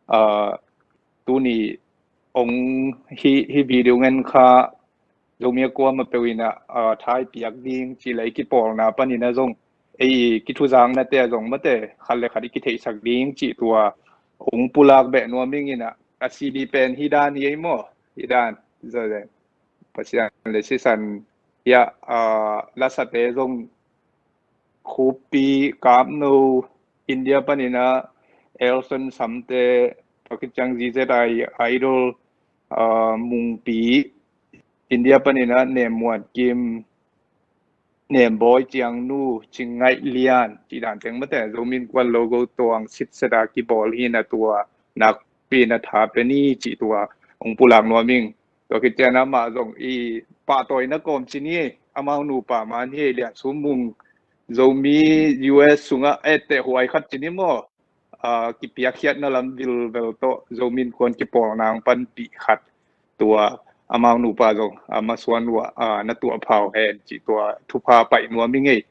aa, tuni ong hi, hi video ngen kha Zomi a kuamah peuh in ah, aa, tha i piak ding cih le i kipawlna panin ah zong ei kithuzaknate ah zong mate khat le khat i kitheihsak ding cih tua ong pulak beh nuam ing ina, a C D pen hi dan hi ei maw, hi dan. Pasian le sisan hiah, aa, lasate zong Khupi, Kapno, India panin ah Elson Samte, tua khit ciang Z Z I Idol, aa, Mungpi, India panin ah Nem Muan Kim, Nem Bawi Ciang Nu, Cing Ngaih Lian, cih dan teng mate Zomi Innkuan logo tuang sitset a kibawl hi na tua nakpi na tha pe ni cih tua ong pulak nuam ing. Tua khit ciang amah zong i pahtawina kawm cini, amau nupa man hi, Lian Sum Mung, Zomi U S sungah etteh huai khat cini maw, aa, kipiakkhiatna lam vilvel tawh Zomi Innkuan kipawlna ong panpih khat tua amau nupa zong, aa, masuan uh ah, aa, na tuah phau hen cih tua thupha paih nuam ing ei.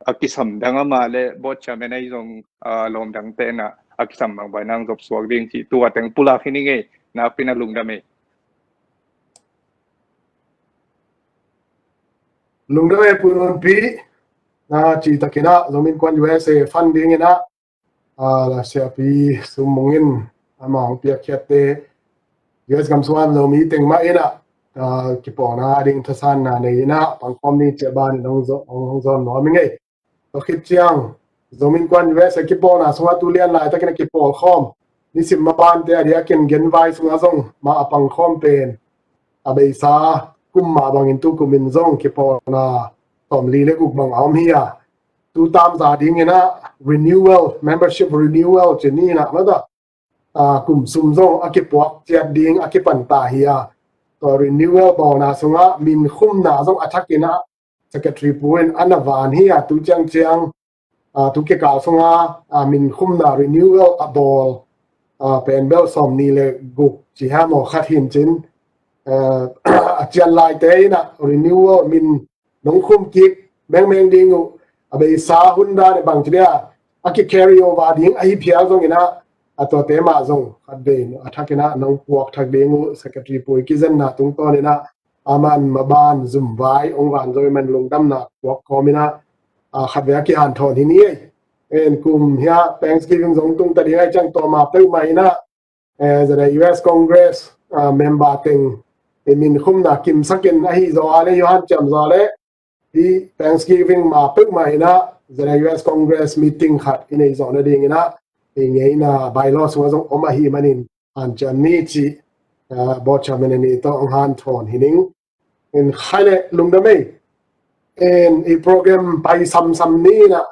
A kisam dang amah le board chairman ahi zong, aa, lawm dangte na a kisam bangbai nang zop suak ding cih tua teng pulak hi ning ei. Nakpi na lungdam ei. Lungdam ei Pu Nunpi, na citakin ah Zomi Innkuan U S A funding in ah, aa, Siapi Sum Mung in amah ong piakkhiatte U S gamsuan Zomi teng mah in ah, aa, kipawlna ding thasanna nei in ah pangkhawm ni cih a ban in ong zo, ong, ong zawn nuam ing ei. Tua khit ciang Zomi Innkuan U S A kipawlna sungah tu lian laitakin a kipawlkhawm nisim mabante a diakin genvai sungah zong mah a pangkhawm pen a beisa kum mah bangin tu kumin zong kipawlna tawmli le guk bang a om hi a, tu tamza dingin ah renewal, membership renewal cini na mata, aa, kum sum zong a kipuak ciat ding a kipan ta hi a, tua renewal bawlna sungah min khumna zong a thakin ah Secretary pu in a na van hi a, tu ciangciang, aa, tu kikal sunga, aa, min khumna renewal a bawl, aa, pen bel sawm nih le guk ci hiam aw khat hin cin, aa, a cian laite in a renewal min nong khum kik mengmeng ding uh, a beisa hun dan e bang ci dia, a ki carry over ding ahi phial zong in a, a tuate mah zong khat vei a thak in a nong puak thak ding uh, Secretary pu i kizenna tungtawn in a, a man ma ban zum vai ong van zo i man lungdamna puak kawm in a, a khat vei a kihanthawn hi ni ei. En kum hia Thanksgiving zong tung ta ding ai ciang tawma peuhmah in a, eh, zada U S Congress, ah, member teng i min khumna kimsakin ahi zaw a le Johan Ciam zaw le i Thanksgiving ma peuhmah in a zada U S Congress meeting khat i nei zawh nading in a i ngeina bylaw sungah zong om ahi manin hanciam ni ci, ah, board chairman a ni tawh hong hanthawn hi ning. In khai le lungdam ei. In i program pai samsam ni in a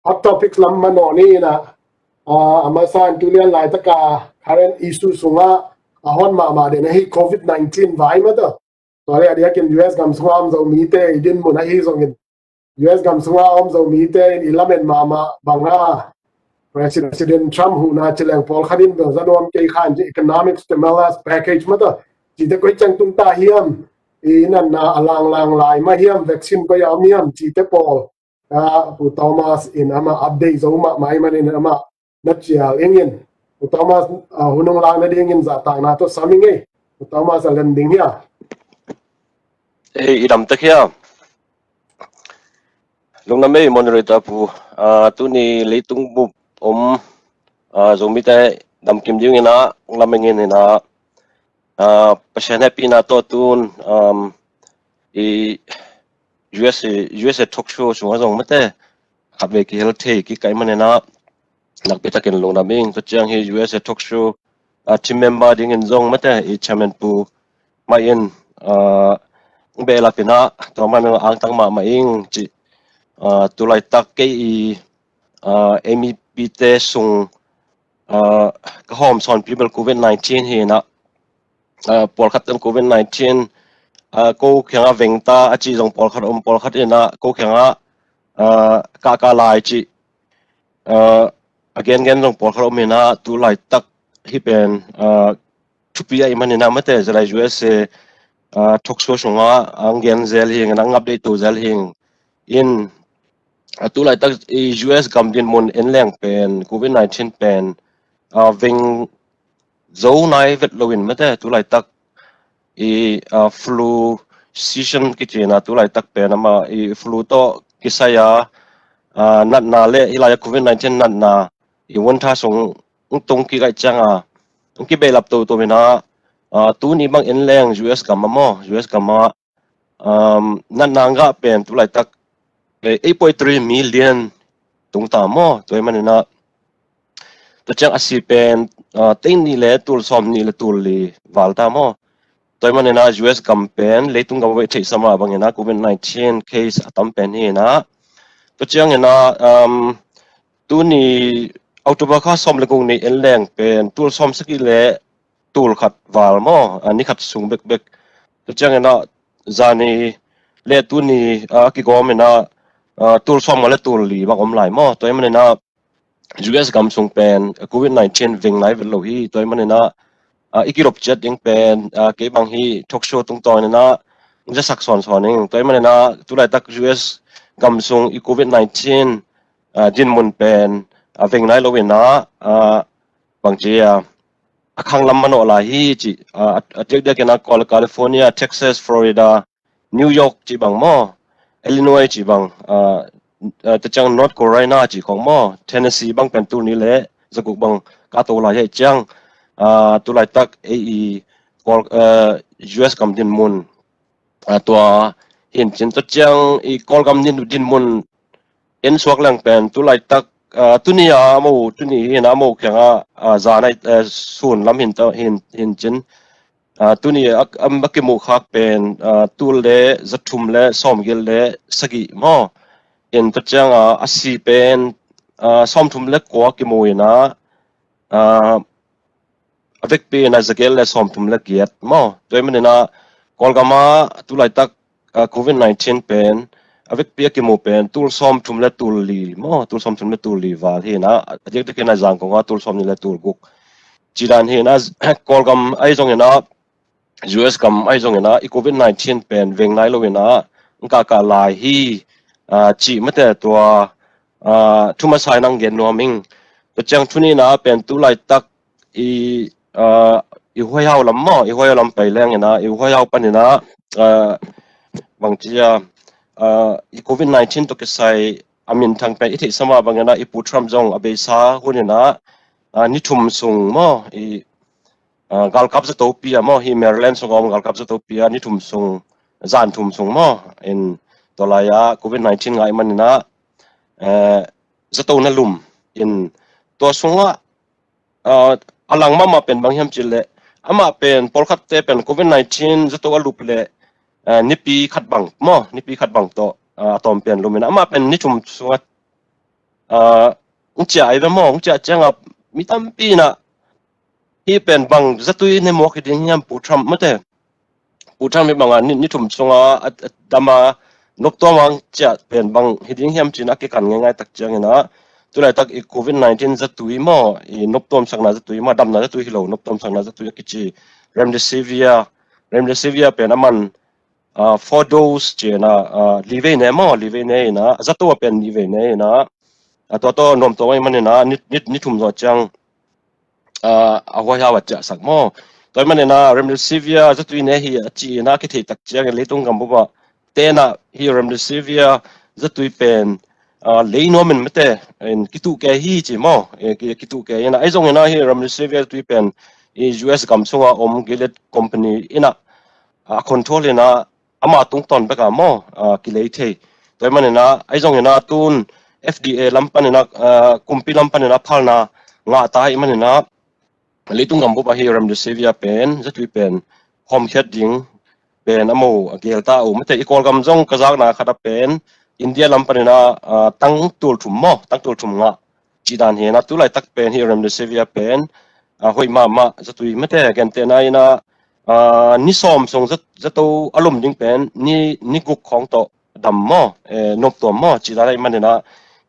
hot topics lam manawh ni in a, ah, a masa in tu lian laitaka current issue sungah a hot mahmah den ahi covid nineteen vai mah tawh. Tua le a diakin U S gam sunga om Zomite i dinmun ahi zongin U S gam sunga om Zomite in i lamen mahmah banga President Trump huhna ci leng pawlkhat in bel za nuam kei khan ci economic stimulus package mah tawh cite koi ciang tung ta hiam, i natna a langlang lai mah hiam, vaccine koi a om hiam cite pawl, ah, Pu Thomas in amah update zo mahmah i manin amah na cial ingin. Pu Thomas, ah, hun hong lak nadingin zahtakna tawh sam ing ei. Pu Thomas a lem ding hia? Ei, i dam tak hia? Lungdam ei moderator pu, ah, tuni leitung bup om, ah, Zomite damkim ding in a, lam ing in a, ah, Pasian hehpihna tawh tun, um, i U S A, U S A talk show sungah zong mate khat vei kihel thei kik ka i manin a, nakpi takin lungdam ing. Tua ciang hi U S A talk show, ah, team member dingin zong mate i chairman pu mah in, ah, behlap in a, tua man angtang mahmah ing ci, ah, tu laitak kei i, ah, M E P te sung, ah, ka hawm sawnpi bel covid nineteen hi in a, ah, pawlkhat ten covid nineteen, ah, ko kiangah veng ta a ci zong pawlkhat om, pawlkhat in a ko kiangah, ah, kahkah lai ci, ah, a gengen zong pawlkhat om in a, tu laitak hi pen, ah, thupi a i manin a mate zalai U S A, ah, talk show sungah ang gen zel hing, ang update to zel hing in, ah, tu laitak i U S gam dinmun en leng pen covid nineteen pen, ah, veng zo nai vet loin mate tu laitak i, ah, flu season kici in a tu laitak pen amah i flu tawh kisai a, ah, natna le hi lai a covid nineteen natna i vuantha sung tung kik a i ciang a, ong kibehlap toto in a, ah, tuni bang en leng U S gam ah maw, U S gam ah, um, natna ngah pen tu laitak, eh, eight point three million tung ta maw, tua i manin a, tua ciang a si pen, ah, teng nih le tul sawm nih le tul li val ta maw. Tua i manin a U S gam pen leitung gam a vei theihsa mah bangin a covid nineteen case a tam pen hi in a. Tua ciangin a, um, tuni October kha sawm le guk ni en leng pen tul sawm sagih le tul khat val maw, a ni khat sung bekbek. Tua ciangin a zani le tuni, ah, kigawm in a, ah, tul sawm nga le tul li bang om lai maw. Tua i manin a U S gam sung pen, ah, covid nineteen veng nai vet lo hi. Tua i manin a, ah, i kilop ciat ding pen, ah, kei bang hi talk show tungtawn in a zasak sawnsawn ing. Tua i manin a tu laitak U S gam sung i covid nineteen, ah, dinmun pen, ah, veng nai lo in a, ah, bang ci a, a khang lam manawh lai hi ci, ah, a, a diakdiak in a California, Texas, Florida, New York ci bang maw, Illinois ci bang, ah, ah, tua ciang North Carolina ci khong maw, Tennessee bang pen tul ni le zaguk bang ka to lai hi ciang, ah, tu laitak ei i Kawl, ah, U S gam dinmun, ah, tua hi in cin tua ciang i Kawlgam din, dinmun en suak leng pen tu laitak, ah, tuni a mo, tuni hi in a mo kiangah, ah, zan ai, ah, sun lam hin ta, hin, hin cin. Ah, tuni a, a, a kimuh khak pen, ah, tul le zathum le sawmgiat le sagih maw. In tua ciang a, a si pen, ah, sawmthum le kua kimu in a, ah, a vekpi in a zagiat le sawmthum le giat maw. Tua i manin a Kawlgam ah tu laitak, ah, covid nineteen pen, a vekpi a kimu pen tul sawm thum le tul li maw, tul sawm thum le tul li val hi na, a diakdiak in a Zangkong ah tul sawm nih le tul guk ci dan hi na, Kawlgam ahi zongin ah, U S gam ahi zongin ah, i covid nineteen pen veng nai lo in ah, ang kaka lai hi, ah, cih mate tua, ah, thu masa in ang gen nuam ing. Tua ciang thu nihna pen tu laitak i, ah, i huaihau lam maw, i huaihau lam pai leng in ah, i huaihau pan in ah, ah, bang ci a, ah, i covid nineteen tawh kisai a minthang pen i theihsa mah bangin ah, i Pu Trump zong a beisa hun in ah, ah, ni thum sung maw, i, ah, galkap zatopi ah maw, hi Maryland sung a om galkap zatopi ah ni thum sung, zan thum sung maw, in tua lai ah covid nineteen ngai man in ah, eh, zato na lum in tua sungah, ah, a lang mahmah pen bang hiam cih leh, amah pen pawlkhatte pen covid nineteen zato a lup leh, ah, nipi khat bang maw, nipi khat bang tawh, ah, a tawm pen lum in ah, amah pen ni thum sungah, ah, ung ciah ai ve maw, ung ciah ciangah mi tampi in ah, hi pen bang zatui ne muak hi ding hiam Pu Trump mate. Pu Trump hi bangah ni, ni thum sungah a, a dam a noptuam ang ciah pen bang hi ding hiam ci in a kikan ngeingai tak ciangin ah, tu laitak i covid nineteen zatui maw, i noptuam sakna zatui maw, damna zatui hi lo, noptuam sakna zatui a kici Remdesivir, Remdesivir pen a man, ah, four dose ci in ah, ah, li vei ne maw, li vei ne in ah, zato a pen li vei ne in ah, ah, tua tawh nuamtuam ahih man in ah, ni, ni, ni thum zawh ciang, ah, a huaihau a ciahsak maw. Tua ahih man in ah Remdesivir zatui ne hi a ci in ah kithei tak ciangin leitung gam bup ah te in ah hi Remdesivir zatui pen, ah, lei nuam in mate in kituh kei hi ci maw. Eh, ki, kituh kei in ah, ahi zongin ah hi Remdesivir zatui pen i U S gam sungah om Gilead company in ah, ah, control in ah ama tungtawn bek ah maw, ah, kilei thei. Tua ahih man in ah, ahi zongin ah tun F D A lam pan in ah, ah, kumpi lam pan in ah phalna ngah ta ahih man in ah, leitung gam bup ah hi Remdesivir pen, zatui pen hawmkhiat ding pen a mo a gel ta uh mate. I Kawlgam zong ka zakna khat ah pen India lam pan in ah, ah, tang tul thum maw, tang tul thum ngah cih dan hi in ah, tu laitak pen hi Remdesivir pen, ah, hoih mahmah zatui mate, gentehna in ah, ah, ni sawm sung zat-, zato a lum ding pen ni, ni guk khawng tawh dam maw, eh, noptuam maw cih dan ahih man in ah,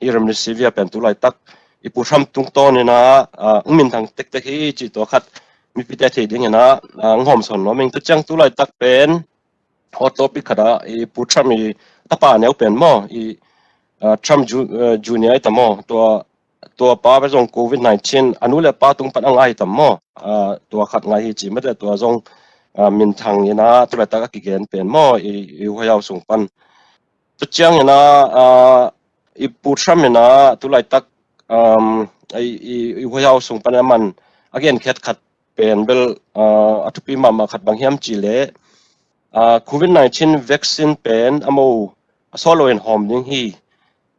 hi Remdesivir pen tu laitak i Pu Trump tungtawn in ah, ah, ang minthang tektek hi cih tua khat mipite thei ding in ah, ah, ang hawmsawn nuam ing. Tua ciang tu laitak pen hot topic khat ah i Pu Trump i tapa neu pen maw, i, ah, Trump Ju-, ah, Junior i ta maw, tua, tua pa pen zong covid nineteen a nu le pa tung pan a ngai tam maw, ah, tua khat ngai hi ci mate, tua zong, ah, minthang in ah tu laitak a kigen pen maw, i, i huaihau sung pan. Tua ciang in ah, ah, i Pu Trump in ah tu laitak, um, i, i, i huaihau sung pan a man a genkhiat khat pen bel, ah, a thupi mahmah khat bang hiam cih leh, ah, covid nineteen vaccine pen a mo a sawt lo in hawm ding hi.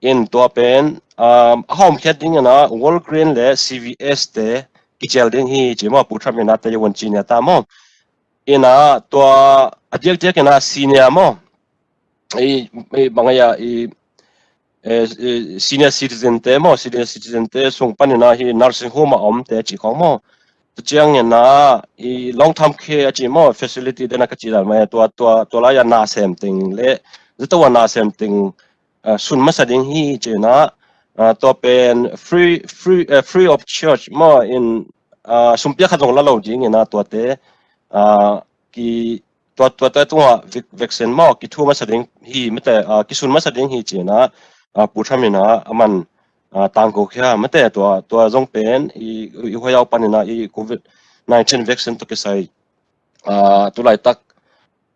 In tua pen, ah, a hawmkhiat ding in ah Walgreen le C V S te kicial ding hi ci maw, Pu Trump in ah Taiwan ci nia ta maw. In ah tua a diakdiak in ah senior maw, i, i bang a i, eh, eh, senior citizen te maw, senior citizen te sung pan in ah hi nursing home a om te ci khawng maw. Tua ciang in ah i long term care a ci maw, facility te na ka ci dan mai, tua, tua, tua lai a na sem teng le zato a na sem teng, ah, sun masa ding hi ci in ah, ah, tua pen free, free, eh, free of charge maw in, ah, sum pia khat zong la lo ding in ah tuate, ah, ki, tua, tuate tungah vac-, vaccine maw kithu masa ding hi mate, ah, kisun masa ding hi ci in ah, ah, Pu Trump in ah a man, ah, tangko khia mate, tua, tua zong pen i, i huaihau pan in ah i covid nineteen vaccine tawh kisai, ah, tu laitak,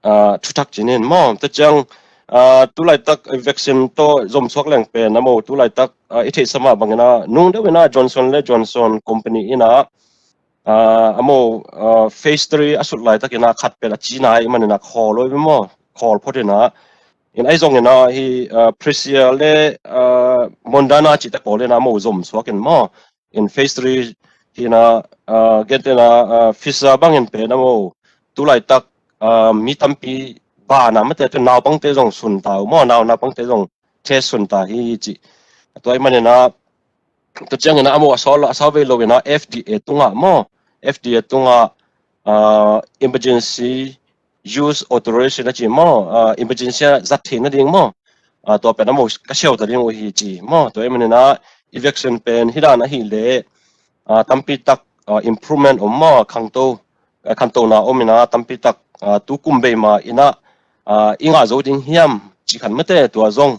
ah, thuthak ci nin maw. Tua ciang, ah, tu laitak vaccine tawh zomsuak leng pen a mo, tu laitak, ah, i theihsa mah bang in ah nung deuh in ah Johnson le Johnson company in ah, ah, a mo, ah, phase three a sut laitak in ah khat pen a cina ahih man in ah khawl lo i maw, khawl phot in ah. In ahi zong in ah hi, ah, Pfizer le, ah, Moderna cihte khawl in ah a mo zomsuak in maw. In phase three hi in ah, ah, gentehna, ah, Pfizer bang in pen a mo tu laitak, ah, mi tampi ban a mate, tua naupangte zong sun ta uh maw, nau, naupangte zong test sun ta hi ci. Tua ahih man in ah, tua ciang in ah a mo a sawt lo, a sawt vei lo in ah F D A tungah maw, F D A tungah, ah, emergency use authorization a ci maw, ah, emergency a zat theihna ding maw, ah, tua pen a mo ka siau ta ding uh hi ci maw. Tua ahih manin ah i vaccine pen hi dan ahih leh, ah, tampi tak, ah, improvement om maw, khangto, ah, khantona om in ah tampi tak, ah, tu kum bei mah in ah, ah, i ngah zo ding hiam ci khan mate tua zong,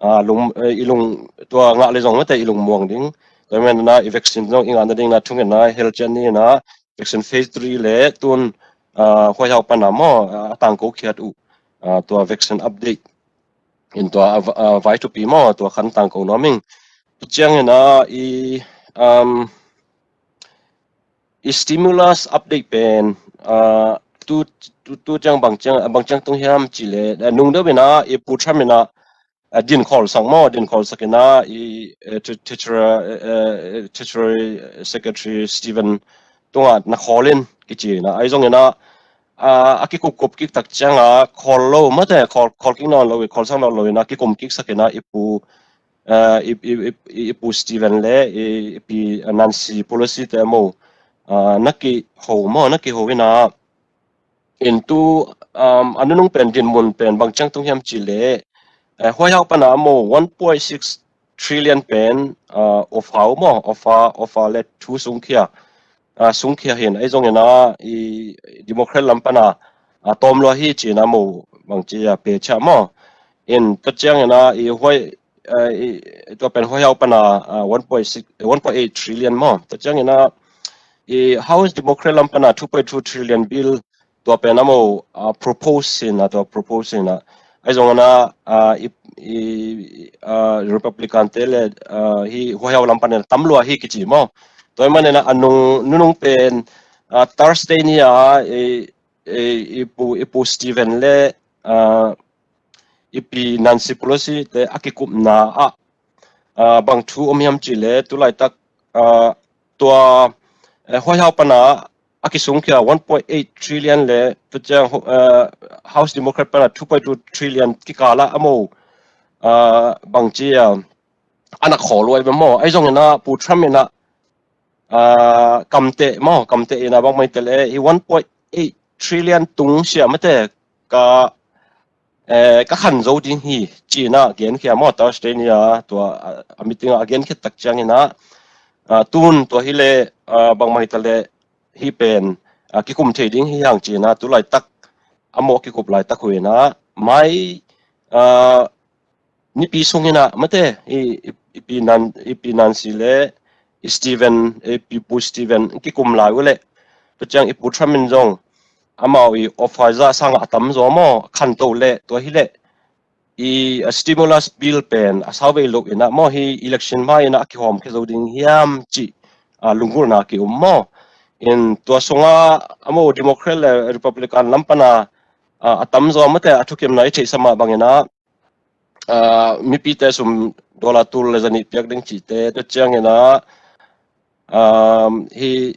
ah, lung, eh, i lung, tua ngah le zong mate i lungmuang ding. Tua ahih manin ah i vaccine zong i ngah nading in ah thungen ah hel cian ni in ah vaccine phase three le tun, ah, huaihau pan ah maw, ah, a tangko khiat uh, ah, tua vaccine update in tua a, a vai thupi maw, tua khan tangko nuam ing. Tua ciangin ah i, um, i stimulus update pen, ah, tu, tu, tu ciang bang ciang, bang ciang tung hiam ci leh, ah, nung deuh in ah i Pu Trump in ah, ah, din khawlsak maw, din khawlsak in ah i, eh, Tre-, Treasury, eh, eh, Treasury Secretary Stephen tungah na khawl in kici in ah, ahi zongin ah, ah, a kikupkup kik tak ciang ah khawl lo mate, khawl, khawl kik nawn lo, khawlsak nawn lo in ah kikum kiksak in ah i Pu, ah, i, i, i, i Pu Stephen le i, i Pi Nancy Pelosi te maw, ah, na kiho maw, na kiho in ah, in tu, um, a nunung pen dinmun pen bang ciang tung hiam ci leh, eh, huaihau pan ah maw one point six trillion pen, ah, offer uh maw, offer, offer le thu sungkhia, ah, sungkhia hi in, ahi zongin ah i Democrat lam pan ah, ah, tawm lua hi ci in ah maw bang ci a pehciah maw. In tua ciangin ah i huai, ah, i, tua pen huaihau pan ah, ah, one point six, one point eight trillion maw. Tua ciangin ah i House Democrat lam pan ah two point two trillion bill tua pen a maw, ah, propose in ah, tua propose in ah. Ahi zongin ah, ah, i, i, ah, Republican te le, ah, hi huaihau lam pan in tam lua hi kici maw. Tua ahih manin ah a nung, nunung pen, ah, Thursday ni ah i, i, i Pu, i Pu Stephen le, ah, i Pi Nancy Pelosi te a kikupna ah, ah, bang thu om hiam ci leh, tu laitak, ah, tua, eh, huaihau pan ah a kisungkhia one point eight trillion le, tua ciang, ah, House Democrat pan ah two point two trillion kikal ah a maw, ah, bang ci a, a na khawl lua hi ve maw. Ahi zongin ah Pu Trump in ah, ah, kamteh maw, kamteh in ah bang mai te leh hi one point eight trillion tung sia mate ka, eh, ka khan zo ding hi ci in ah genkhia maw, Thursday ni ah tua, ah, a meeting ah a genkhiat tak ciangin ah, ah, tun tua hi leh, ah, bang mai te leh hi pen, ah, kikum thei ding hi hang ci in ah tu laitak a maw kikup laitak uh in ah mai, ah, nipi sung in ah mate i, i, i Pi Nan, i Pi Nancy le i Stephen, i Pi Pu Stephen kikum lai uh leh, tua ciang i Pu Trump in zong amau i offer za sang a tam zaw maw, khanto leh, tua hi leh i, ah, stimulus bill pen a sau vei lo in ah maw, hi election ma in ah a kihawm khia zo ding hiam ci, ah, lunggulhna ki-um maw. In tua sung ah a maw Democrat le Republican lam pan ah, ah, a tam zaw mate a thukimna i theihsa mah bang in ah, ah, mipite sum dollar tul le zanih piak ding cihte, tua ciangin ah, um, hi,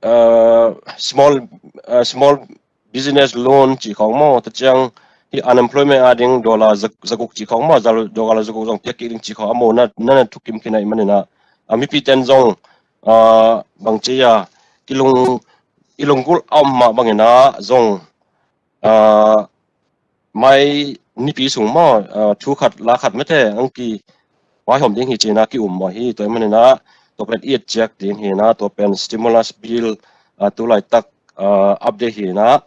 ah, small, ah, small business loan cih khawng maw, tua ciang hi unemployment a ding dollar za-, zaguk cih khawng maw, za-, dollar zaguk zong piak kik ding cih khawng a maw na, na, na thukim khin ahih manin ah, ah, mipite in zong, ah, bang ci a, kilung, i lunggulh a om mah bang in ah zong, ah, mai nipi sung maw, ah, thu khat la khat mate ang kivaihawm ding hi ci in ah ki-um mah hi. Tua ahih manin ah tua pen i et ciat ding hi in ah, tua pen stimulus bill, ah, tu laitak, ah, update hi in ah,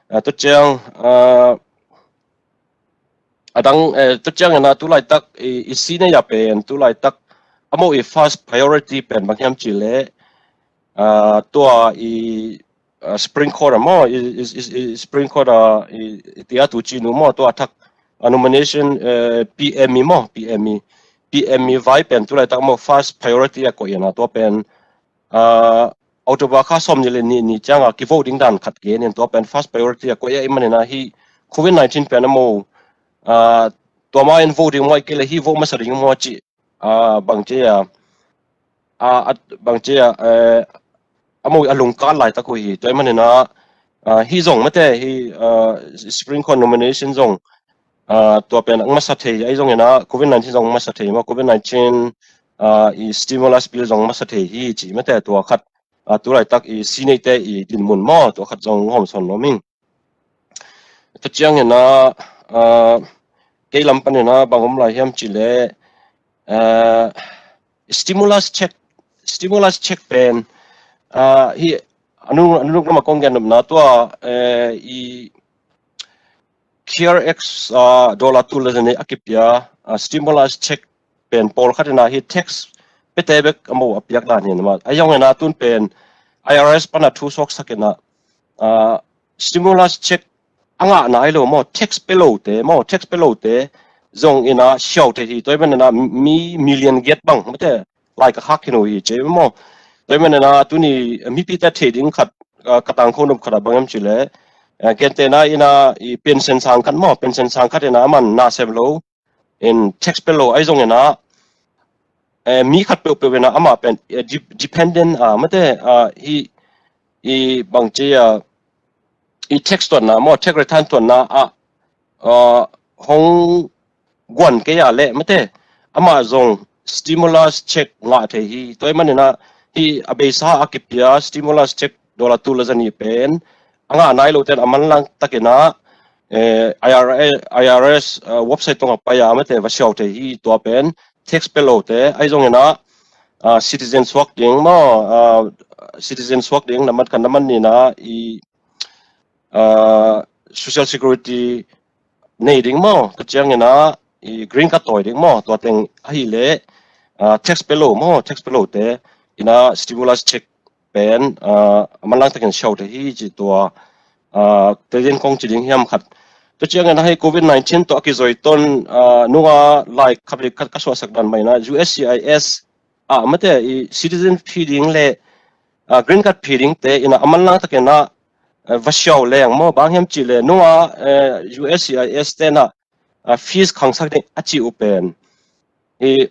ah, tua ciang, ah, a dang, eh, tua ciangin ah tu laitak i, i si nei a pen tu laitak a maw i first priority pen bang hiam ci leh, ah, tua i, ah, Supreme Court a maw, i, i, i, i Supreme Court a i, i tia tu ci nu maw, tua thak, ah, nomination, eh, P M i maw, P M i, P M i vai pen tu laitak maw first priority a koih in ah tua pen, ah, October kha sawm nih le nih ni ciang a kivote ding dan khat gen in tua pen first priority a koih ahih manin ah hi covid nineteen pen a maw, ah, tua ma in vote ding maw, ahih kei leh hi vote masa ding maw ci, ah, bang ci a, ah, ah, bang ci a, eh, a maw a lungkat laitak uh hi. Tua ahih manin ah, ah, hi zong mate hi, ah, Supreme Court nomination zong, ah, tua pen ang masa thei, ahi zongin ah covid nineteen zong masa thei maw, covid nineteen, ah, i stimulus bill zong masa thei hi ci mate, tua khat, ah, tu laitak i si neite i dinmun maw, tua khat zong hawmsawn nuam ing. Tua ciangin ah, ah, kei lam panin ah bang om lai hiam cih leh, ah, stimulus check, stimulus check pen, ah, hi, a nung, a nung lam a kong gen nopna tua, eh, i CARES Act, ah, dollar tul le zanih a kipia, ah, stimulus check pen pawlkhat in ah hi tax piate bek a mo a piak dan hi mah. Ahi zongin ah tun pen IRS pan a thu suaksak in ah, ah, stimulus check a ngah nai lo maw, tax pia lote maw, tax pia lote zongin ah siau thei hi. Tua ahih manin ah mi million giat bang mate lai ka khak khin uh hi ci maw. Tua ahih manin ah tuni mipite thei ding khat, ah, ka tangko nop khat ah bang hiam cih leh, ah, gentehna in ah i pension sang khat maw, pension sang khat in ah aman na sem lo in tax pia lo, ahi zongin ah, eh, mi khat peuhpeuh in ah amah pen, eh, de-, dependent, ah, mate, ah, hi, i bang ci, ah, i tax tuanna maw, tax return tuanna ah, ah, hong guan kei a leh mate, amah zong stimulus check ngah thei hi. Tua ahih manin ah hi a beisa a kipia stimulus check dollar tul le zanih pen a ngah nai lote in a manlang takin ah, eh, IRS, IRS, ah, website tungah pai a mate va siau thei hi. Tua pen tax pia lote, ahi zongin ah, ah, citizen suak ding maw, ah, citizen suak ding na man khat na man nih in ah i, ah, social security nei ding maw, tua ciangin ah i green card tawi ding maw, tua teng ahih leh, ah, tax pia lo maw, tax pia lote in ah stimulus check pen, ah, a manlang takin siau thei hi ci tua, ah, tua in kong ci ding hiam khat. Tua ciangin ah hi covid nineteen tawh a kizui tawh, ah, nung ah lai khat le khat ka suahsak dan mah in ah USCIS ah mate i citizen phi ding le, ah, green card phi dingte in ah a manlang takin ah, ah, va siau leng maw, bang hiam cih leh nung ah, eh, USCIS te in ah, ah, fees khangsak ding a cih uh pen i,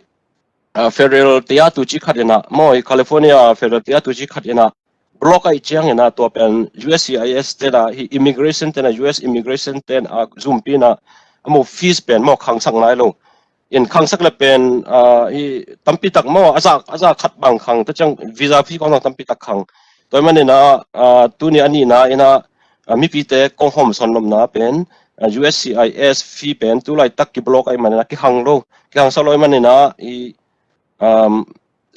ah, federal te a tu ci khat in ah maw, i California federal te a tu ci khat in ah block ahih ciangin ah tua pen USCIS te in ah hi immigration te in ah, US immigration te in ah zumpi in ah a mo fees pen maw khangsak nai lo. In khangsak le pen, ah, hi tampi tak maw, a za, a za khat bang khang, tua ciang visa fee khong zong tampi tak khang. Tua ahih manin ah, ah, tuni a nihna in ah, ah, mipite kong hawmsawn nopna pen, ah, USCIS fee pen tu laitak kiblock ahih manin ah kihang lo, kihangsak lo ahih manin ah i, um,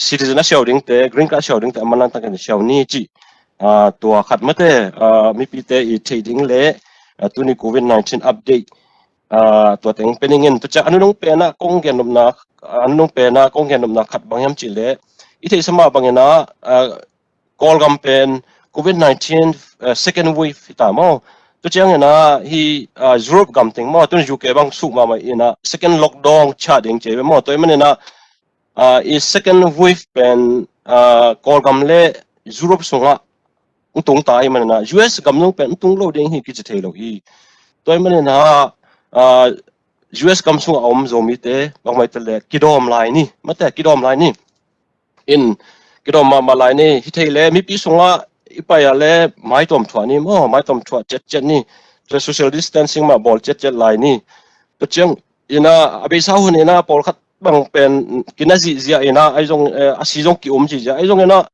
citizen a siau dingte, green card a siau dingte a manlang takin siau ni ci, ah, tua khat mate, ah, mipite i theih ding le, ah, tuni covid nineteen update, ah, tua teng pia ning in. Tua ciang a nunung pen ah kong gen nopna, a nunung pen ah kong gen nopna khat bang hiam cih leh i theihsa mah bangin ah, ah, Kawlgam pen covid nineteen, ah, second wave hi ta maw. Tua ciangin ah hi, ah, Europe gam teng maw, tun UK bang suk mahmah in ah second lockdown ciah ding ci ve maw. Tua ahih manin ah, ah, i second wave pen, ah, Kawlgam le Europe sungah hong tung ta ahih manin ah US gam zong pen hong tung lo ding hi kici thei lo hi. Tua ahih manin ah, ah, US gam sungah a om Zomite bangmah hi ta leh kidawm lai ni mate, kidawm lai ni. In kidawm mahmah lai ni. Hi thei leh mipi sungah i pai a leh maitawm thuah ni maw, maitawm thuah ciatciat ni. Tua social distancing mah bawl ciatciat lai ni. Tua ciangin ah a beisa hun in ah pawlkhat bang pen kina zihziah in ah, ahi zong, eh, a si zong ki-um zihziah, ahi zongin ah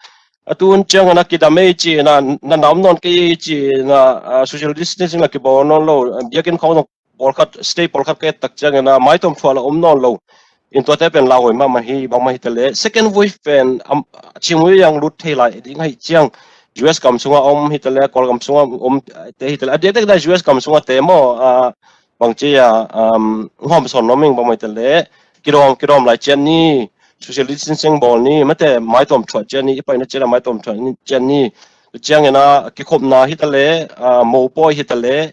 a tun ciangin ah kidam ei ci in ah, na na om nawn kei ei ci in ah, ah, social distancing la kibawl nawn lo, biakinn khawng zong pawlkhat, state pawlkhat ka et tak ciangin ah maitawm thuah la om nawn lo. In tuate pen lauhuai mahmah hi, bangmah hi ta leh second wave pen, um, a cingui ang lut thei lai ding ahih ciang US gam sungah om hi ta leh, Kawlgam sungah om te hi ta leh, a diakdiak in ah US gam sungah te maw, ah, bang ci a, um, hawmsawn nuam ing, bangmah hi ta leh kidawm, kidawm lai ciat ni, social distancing bawl ni mate, maitawm thuah ciat ni, i paina ciat ah maitawm thuah ni, ciat ni. Tua ciangin ah kikhopna hi ta leh, ah, mopawi hi ta leh,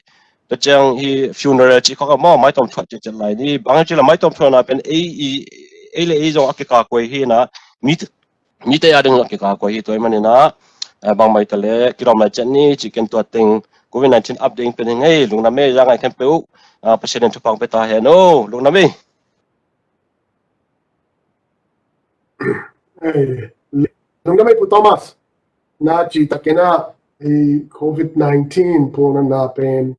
tua ciang hi funeral cih khawng ah maw, maitawm thuah ciatciat lai ni. Bang hang ci leh maitawm thuahna pen ei, i, ei le ei zong a kikakhuai hi in ah, mi, mite a ding zong a kikakhuai hi. Tua ahih manin ah, ah, bangmah hi ta leh kidawm lai ciat ni ci. Ken tua teng covid nineteen update pia ning ei. Lungdam ei, za ngai khempeuh, ah, Pasian in thupha pia ta hen aw. Lungdam ei. Ei, lungdam ei Pu Thomas. Na cih takin ah i covid nineteen phuang natna pen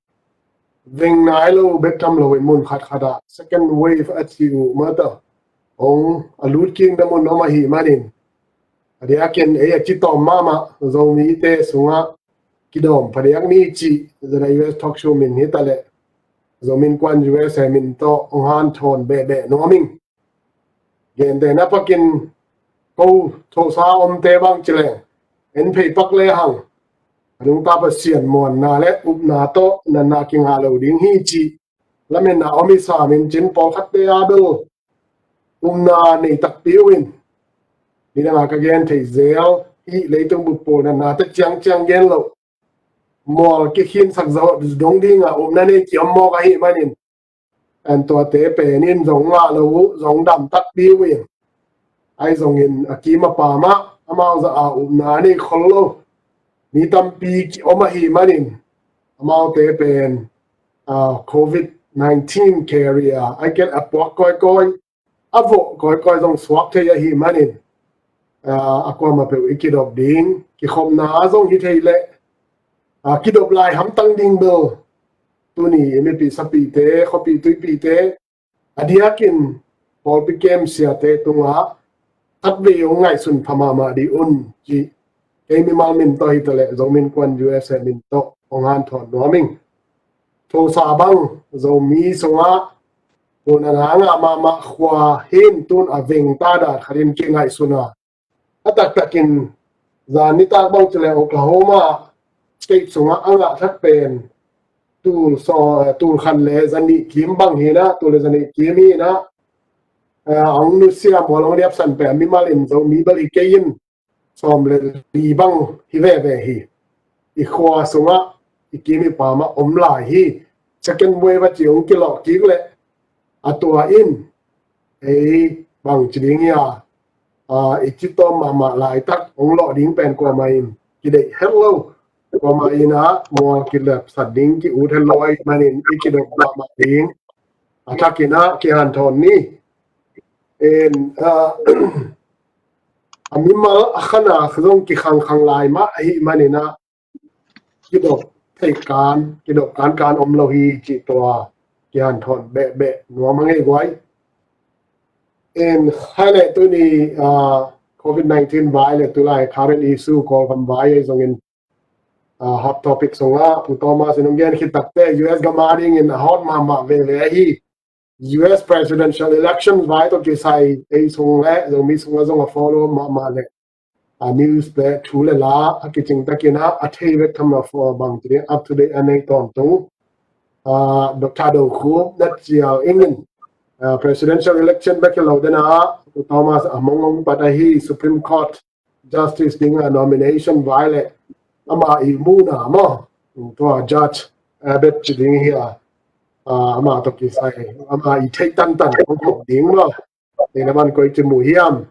veng nai lo bek tham lo in mun khatkhat ah second wave a cih uh mah tawh hong a lut kik na mun om ahih manin, a diakin ei a ci tawm mahmah Zomite sungah kidawm phadiak ni cih ZIUS talk show min hi ta leh, Zomi Innkuan U S A min tawh hong hanthawn behbeh nuam ing. Gentehna pakin ko Tulsa omte bang ci leng en phei pak lehang a nungta Pasian muanna le upna tawh natna kingah lo ding hi cih lametna om hi sam in cin pawlkhatte a bel upna nei takpi uh in. Nidanga ka gen thei zel hi, leitung bup pawl natnate ciangciang gen lo mual kikhinsak zo dong dinga upna nei ki om mawk ahih manin, an tuate pen in zong ngah lo uh, zong dam takpi uh in. Ahi zongin a kim a pam ah amau zah a upna nei khol lo mi tampi ki om ahih manin, amaute pen ah, covid nineteen carrier, ai ken a puak kawikawi, a vawh kawikawi zong suak thei ahih manin, ah, a kuamah peuh i kidop ding, kikhopna zong hi thei leh, ah, kidop lai hamtang ding bel tuni i mipih sapihte, khuapih tuipihte, a diakin pawlpi kem siate tungah khatvei hong ngaihsun pha mahmah dih un cih kei mimal min tawh hi taleh Zomi Innkuan U S A min tawh hong hanthawn nuam ing. Tulsa bang Zomi sungah hun a na ngah mahmah khua hi in, tun a veng ta dan khat in kingaihsun a, a taktakin zan nitak bang ci leng Oklahoma State sungah a ngah thak pen tul saw, tul khat le zanih kim bang hi in ah, tul le zanih kim hi in ah, ah, hong nusia mual hong liapsan pen mimal in Zomi bel hi kei in sawm le li bang hi veve hi. I khua sungah i kim i pam ah om lai hi. Second wave a ci hong kilawh kik leh a tua in ei bang ci ding hi a, ah, i citawm mahmah laitak hong lawh ding pen kuamah in kideih het lo. Kuamah in ah mual kilapsat ding ki-ut het lo ahih manin i kidop mahmah ding a thakin ah kihanthawn ni. En, ah, a mimal a khan a zong kikhangkhang lai mah ahih manin ah kidop theih kan, kidop kankan om lo hi cih tua kihanthawn behbeh nuam a ngei guai. En, hai le tuni, ah, covid nineteen vai le tulai current issue Kawlgam vai ei zongin, ah, hot topic sungah Pu Thomas in hong gen khit takte U S gam a dingin a hot mahmah veve ahi. U S presidential election vai tawh kisai ei sung le Zomi sungah zong a follow mahmah le, a news le thu le la a kicing takin ah a thei vek tham lo fo bang ci ding, up to date a nei tawntung. Ah, Doctor Do Khup na cial ingin, ah, presidential election bek hi lo den ah Pu Thomas a mong hong pat ahi Supreme Court Justice ding a nomination vai le ama i muhna maw, tua Judge Abbott ci ding hi a, ah, ama tawh kisai ama i theih tantan hong hawm ding maw. Ina man koi ci mu hiam,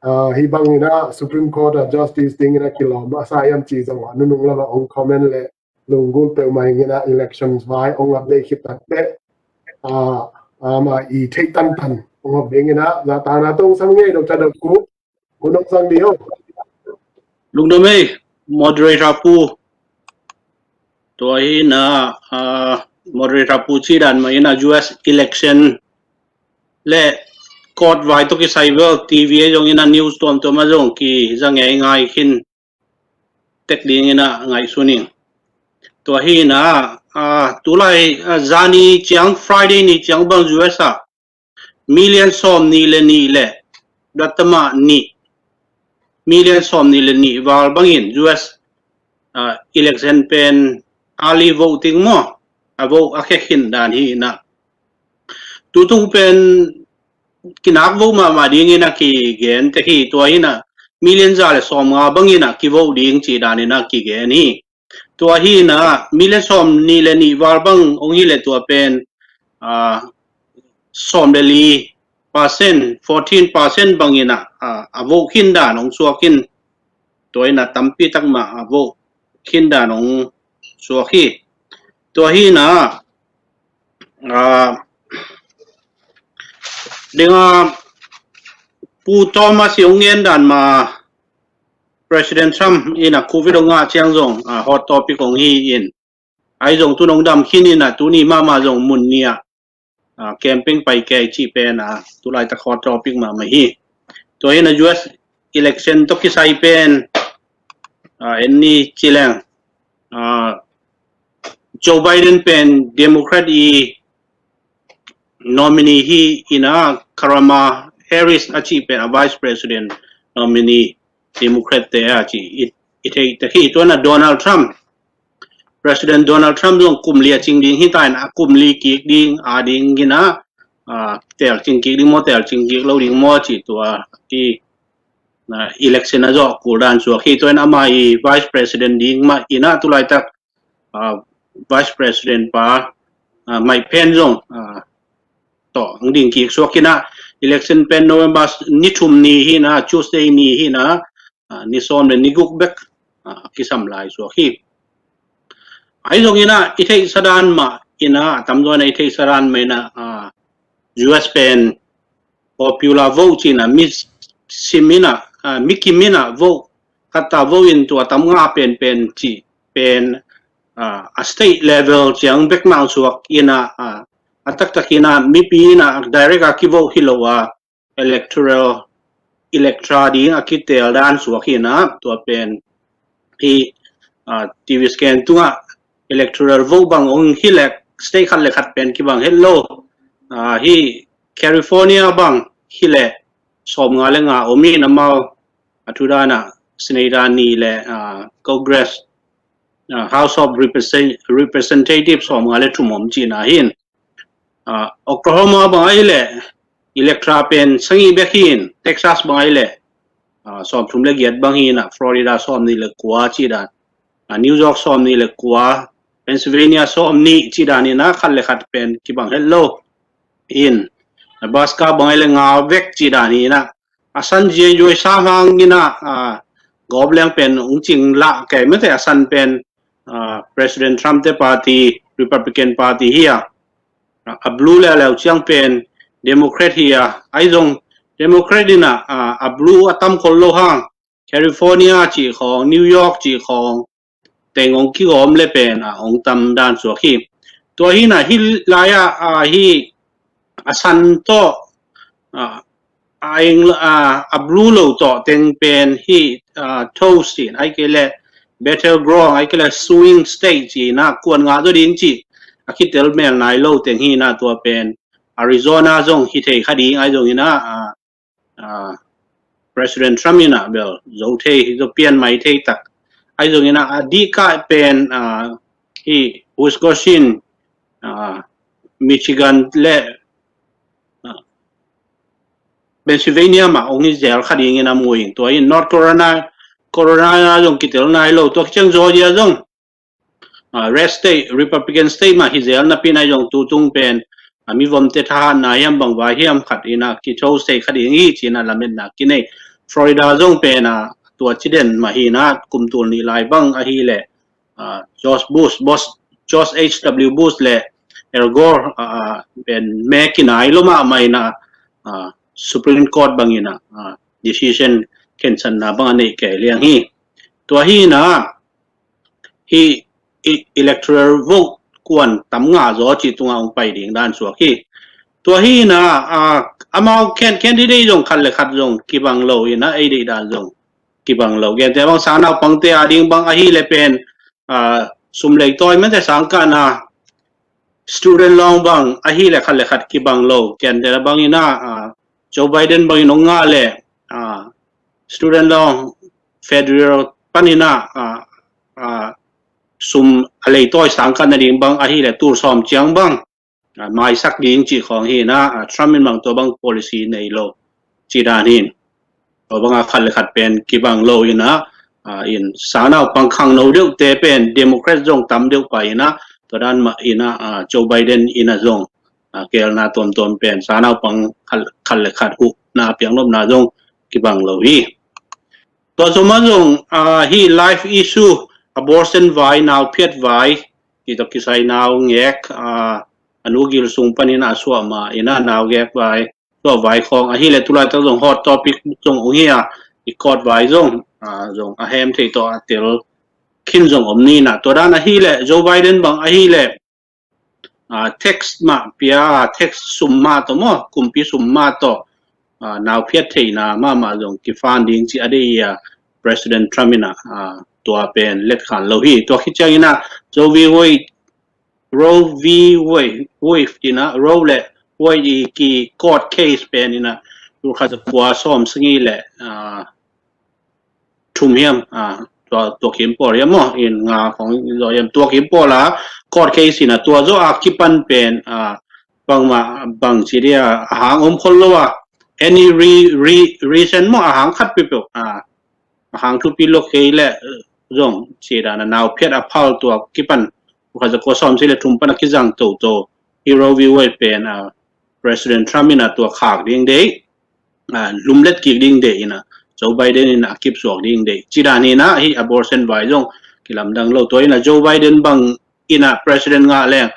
ah, hi bangin ah Supreme Court a Justice dingin a kilawm a sa hiam ci zong a nunung lama hong comment le lunggul peuhmah ingin ah elections vai hong update khit takte, ah, ama i theih tantan hong hawm dingin ah zahtakna tawh hong sam ngei Doctor Do Khup. Hun hong sang dih o. Lungdam ei, moderator pu. Tua hi na, ah, moderator pu ci dan mah ina U S election le court vai tawh kisai bel T V a zong ina news tuamtuam a zong kiza ngeingai khin tek dingin ah ngaihsun ing. Tua hi na, ah, tulai, ah, zani ciang Friday ni ciang bang U S a million sawm nih le nih le datama nih, million sawm nih le nih val bangin U S, ah, election pen early voting maw, a vote a khekhin dan hi na. Tutung pen kinak vote mahmah dingin a kigen tek hi, tua hi na million za le sawm nga bangin a kivote ding ci danin a kigen hi. Tua hi na million sawm nih le nih val bang hong hi le tua pen, ah, sawm le li percent, fourteen percent bangin a, ah, a vote khin dan hong suak khin. Tua hi na tampi tak mah a vote khin dan hong suak hi. Tua hi na, ah, dinga Pu Thomas i hong ngen dan mah President Trump ina covid hong ngah ciang zong, ah, hot topic hong hi in. Ai zong tun hong dam khin ina tuni mahmah zong mun nia, ah, campaign pai kei cih pen, ah, tulaitak hot topic mahmah hi. Tua hi na U S election tawh kisai pen, ah, en ni ci leng, ah, Joe Biden pen Democrat i nominee hi ina, Kamala Harris a cih pen a vice president nominee Democrat te a cih i, i thei tek hi. Tua ina Donald Trump, President Donald Trump zong kum li a cing ding hi ta ina, a kum li kik ding a ding ina, a, tel cing kik ding maw, tel cing kik lo ding maw cih tua hi, a, election a zawh kul dan suak hi. Tua ina ama i vice president ding mah ina tulaitak, a, vice president pa, a, Mike Pence zong, a, tawh ang ding kik suak ina, election pen November ni thum ni hi ina, Tuesday ni hi ina, a, ni sawm le ni guk bek, a, kisam lai suak hi. Ahi zong ina, i theihsa dan mah ina, a tamzaw ina i theihsa dan mah ina, a, U S pen popular vote ci ina, mi sim ina, a, mi kim ina vote, khat ta vote in tua tam nga penpen ci pen, a, a state level ciang bek mah suak ina, a, a taktak ina mipi ina direct a kivote hi lo a, electoral, electra ding a kitel dan suak hi ina, tua pen hi, a, T V scan tungah electoral vote bang ong hi leh state khat le khat pen kibang het lo. A, hi California bang hi leh sawm nga le nga om in amau a thu dan a senator ni le, a, Congress, a, House of Represent-, Representatives sawm nga le thum om ci ina hi in. A, Oklahoma bang ahi leh electra pen sagih bek hi in, Texas bang ahi leh, a, sawm thum le giat bang hi ina, Florida sawm ni le kua ci dan, a, New York sawm ni le kua, Pennsylvania sawm ni ci dan ina khat le khat pen kibang het lo in, Nebraska bang ahi leh nga vek ci dan ina, a san zia zoi sa hang ina, a, gawp leng pen ung cing lah kei mete a san pen, a, President Trump te party, Republican Party hi a, a, a blue le leu ciang pen Democrat hi a, ahi zong Democrat ina, a, a blue a tam khol lo hang, California ci khong, New York ci khong, teng ong kigawm le pen, a, ong tam dan suak hi. Tua hi ina hi lai a, a, hi a san tawh, a, a eng, a, a blue lo tawh teng pen hi, a, toast in, ahi kei leh battleground, ahi kei leh swing state ci ina kuan nga zaw ding ci a kitel mel nai lo teng hi ina tua pen Arizona zong hi thei kha ding ahi zong ina, a, a, President Trump ina bel zo thei, zo pian mai thei tak. Ahi zong ina a dih kah pen, a, hi Wisconsin, a, Michigan le, a, Pennsylvania mah ong hi zel kha ding ina mu in tua in North Carolina, Carolina zong kitel nai lo, tua khit ciang Georgia zong, a, red state, Republican state mah hi zel napi ina zong tutung pen, a, mivomte thahatna hiam bang vai hiam khat ina kitoast thei kha ding hi ci ina lametna kinei. Florida zong pen, a, tua ci den mah hi ina kum tul nih lai bang ahi leh, a, George Bush, Bush, George H W Bush le Al Gore, a, a, pen me kinai lo mahmah ina, a, Supreme Court bang ina, a, decision khensanna bang a neih kei liang hi. Tua hi ina, hi, i, electoral vote kuan tam nga zaw ci tunga ong pai ding dan suak hi. Tua hi ina, a, amau can-, candidate zong khat le khat zong kibang lo ina, ei deih dan zong kibang lo. Gente bang sangnaupangte a ding bang ahi le pen, a, sum leitawi mete sangkahna student loan bang ahi le khat le khat kibang lo. Gente bang ina, a, Joe Biden bang in ong ngah le, a, student loan federal pan ina, a, a, sum a leitawi sangkahna ding bang ahi le tul sawm ciang bang, a, maisak ding ci khong hi ina, a, Trump in bang tua bang policy nei lo ci dan hi in. Tua bang a khat le khat pen kibang lo ina, a, in sangnaupang khangno deuhte pen Democrat zong tam deuh pai ina, tua dan mah ina, a, Joe Biden ina zong, a, kelna tuamtuam pen sangnaupang khat, khat le khat huhna piaknopna zong kibang lo hi. Tua zoma zong, a, hi life issue, abortion vai, nauphiat vai, hi tawh kisai naungek, a, a nu gil sung panin a suah ma ina naungek vai, tua vai khong ahi le tulaitak zong hot topic zong ong hi a, i court vai zong, a, zong a hem thei tawh a tel khin zong om ni ina. Tua dan ahi le Joe Biden bang ahi le, a, tax mah pia, tax sum mah tawh maw, kumpi sum mah tawh, a, nauphiat theihna mahmah zong kifan ding ci a deih hi a, President Trump ina, a, tua pen letkhan lo hi. Tua khit ciang ina Roe v Wade, Roe v Wade, Wade ina Roe le Huai i ki court case pen ina, tul khat za kua sawm sagih le, ah, thum hiam, ah, tua, tua kim pawl hiam maw, in nga khong zaw hiam, tua kim pawl a court case ina tua zaw a kipan pen, ah, bangmah bang ci dia a hang om khol lo a, any re-, re-, reason maw, a hang khat peuhpeuh, ah, a hang thupi lo kei le zong ci dan a nau phiat a phal tua kipan, tul khat za kua sawm sagih le thum pan a kizang toto hi Roe v Wade pen, ah, President Trump ina tua khak ding deih, ah, lumlet kik ding deih ina, Joe Biden ina a kipsuak ding deih ci dan ina, hi abortion vai zong kilamdang lo. Tua ina Joe Biden bang ina President ngah leng,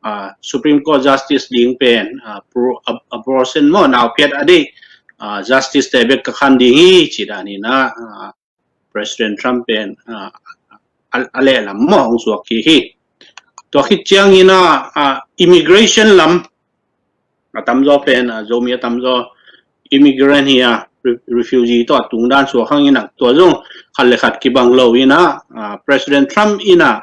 ah, Supreme Court Justice ding pen, ah, pro-, ab-, abortion maw, nau phiat a deih, ah, Justice te bek ka khan ding hi ci dan ina, ah, President Trump pen, ah, a, a lehlam maw hong suak kik hi. Tua khit ciang ina, ah, immigration lam a tamzaw pen, ah, Zomi a tamzaw immigrant hi a, re-, refugee tawh a tung dan suak hang ina, tua zong khat le khat kibang lo ina, ah, President Trump ina,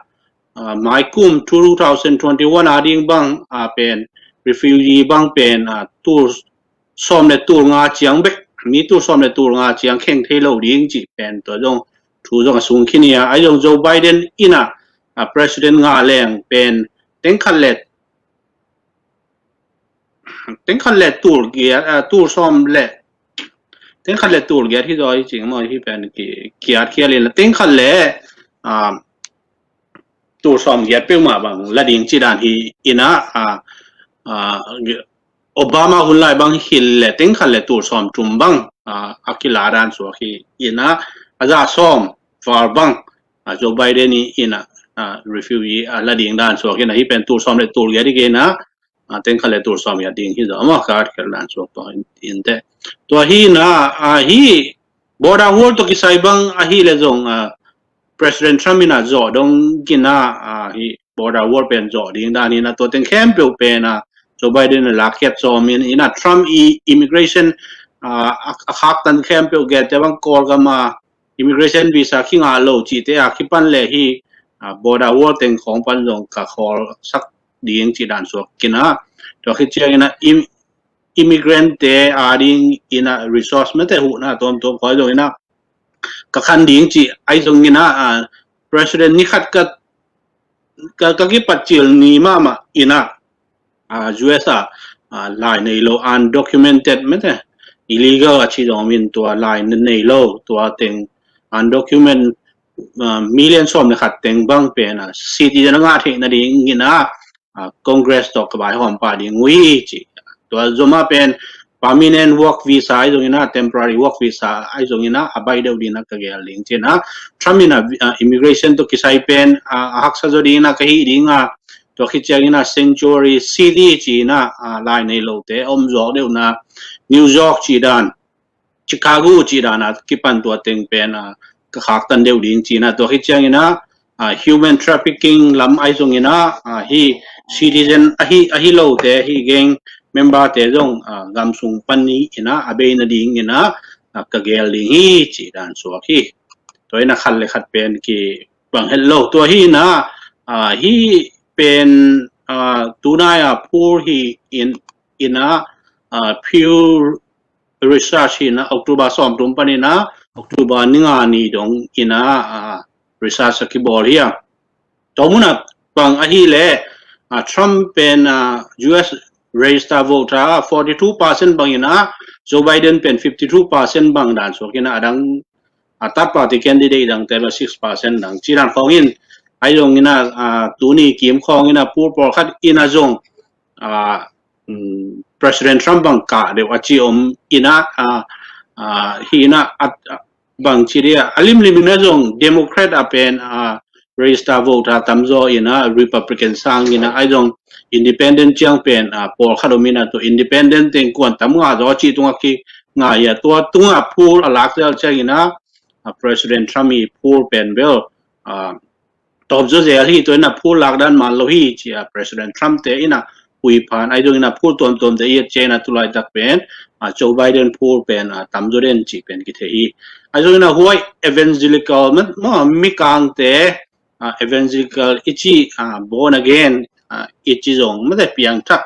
ah, maikum two thousand twenty-one a ding bang, ah, pen refugee bang pen, ah, tul sawm le tul nga ciang bek, mi tul sawm le tul nga ciang kheng thei lo ding ci pen tua zong thu zong a sung khin hi a, ai zong Joe Biden ina, ah, President ngah leng pen teng khat le, teng khat le tul giat, ah, tul sawm le, teng khat le tul giat hi zaw hi cing maw, hi pen ki, kiat khial ina, teng khat le, ah, tul sawm giat peuhmah bang la ding ci dan hi ina, ah, ah, Obama hun lai bang hi le teng khat le tul sawm thum bang, ah, a kila dan suak hi ina, a za sawm val bang, ah, Joe Biden i ina, ah, refugee a la ding dan suak ina, hi pen tul sawm le tul giat hi ina, ah, teng khat le tul sawm giat ding hi zaw maw, ka at khial dan suak tua in, in te. Tua hi ina, ah, hi border wall tawh kisai bang ahi le zong, ah, President Trump ina zawh dong ina, ah, hi border wall pen zawh ding dan ina, tua teng khempeuh pen, ah, Joe Biden a lakkhiat sawm in ina, Trump i immigration, ah, a, a khaktan khempeuh gen te bang Kawlgam a immigration visa kingah lo cihte a kipan le hi, ah, border wall teng khawng pan zong ka khawl sak ding ci dan suak kina. Tua khit ciang ina im-, immigrant te a ding ina resource mete huhna tuamtuam khawi zong ina ka khan ding ci ai zong ina, ah, President ni khat ka, ka, ka kipat cil ni mahmah ina, ah, U S a, ah, lai nei lo undocumented mete, illegal a ci zong min tua lai nei lo tua teng undocumented, ah, million sawm le khat teng bang pen, ah, citizen a ngah theih nading ina, ah, Congress tawh ka vaihawm pah ding uh hi ci. Tua zom a pen permanent work visa ai zong ina, temporary work visa ai zong ina a baih deuh ding ina ka gel ding ci ina. Trump ina, ah, immigration tawh kisai pen, ah, a haksa zaw ding ina ka hih ding a, tua khit ciang ina sanctuary city ci ina, ah, lai nei lote om zawk deuh na, New York ci dan, Chicago ci dan a kipan tua teng pen, ah, ka khaktan deuh ding ci ina. Tua khit ciang ina, ah, human trafficking lam ai zong ina, ah, hi citizen ahi, ahi lote, hi gang member te zong, ah, gam sung pan ni ina a bei nading ina, ah, ka gel ding hi ci dan suak hi. Tua ina khat le khat pen kibang het lo. Tua hi ina, ah, hi pen, ah, tunai a phul hi in, ina, ah, Pew Research hi ina, October sawm thum pan ina October ni nga ni dong ina, ah, research a kibawl hi a. Tua mun a bang ahi le, ah, Trump pen, ah, U S register vote a forty two percent bang ina, Joe Biden pen fifty two percent bang dan suak ina, a dang, ah, third party candidate dang te bang six percent dang ci dan khawng in, ai zong ina, ah, tuni kim khawng ina phul pawlkhat ina zong, ah, um, President Trump bang kah deuh a ci om ina, ah, ah, hi ina, at, bang ci dia, a limlim ina zong Democrat a pen, ah, register vote a tamzaw ina, Republican sang ina, ai zong Independent ciang pen, ah, pawlkhat om ina, tua Independent teng kuan tam nga zaw ci tunga ki nga ia, tua tunga phul a lak zel ciang ina, ah, President Trump i phul pen bel, ah, tawp zaw zel hi, tua ina phul lak dan man lo hi ci a, President Trump te ina hui phan ai zong ina phul tuamtuam te i et ciang ina tulaitak pen, ah, Joe Biden phul pen, ah, tam zaw den ci pen kithei hi. Ai zong ina huai evangelical, ma, ma, mikang te, ah, evangelical i ci, ah, born again, ah, i ci zong mate piangthak,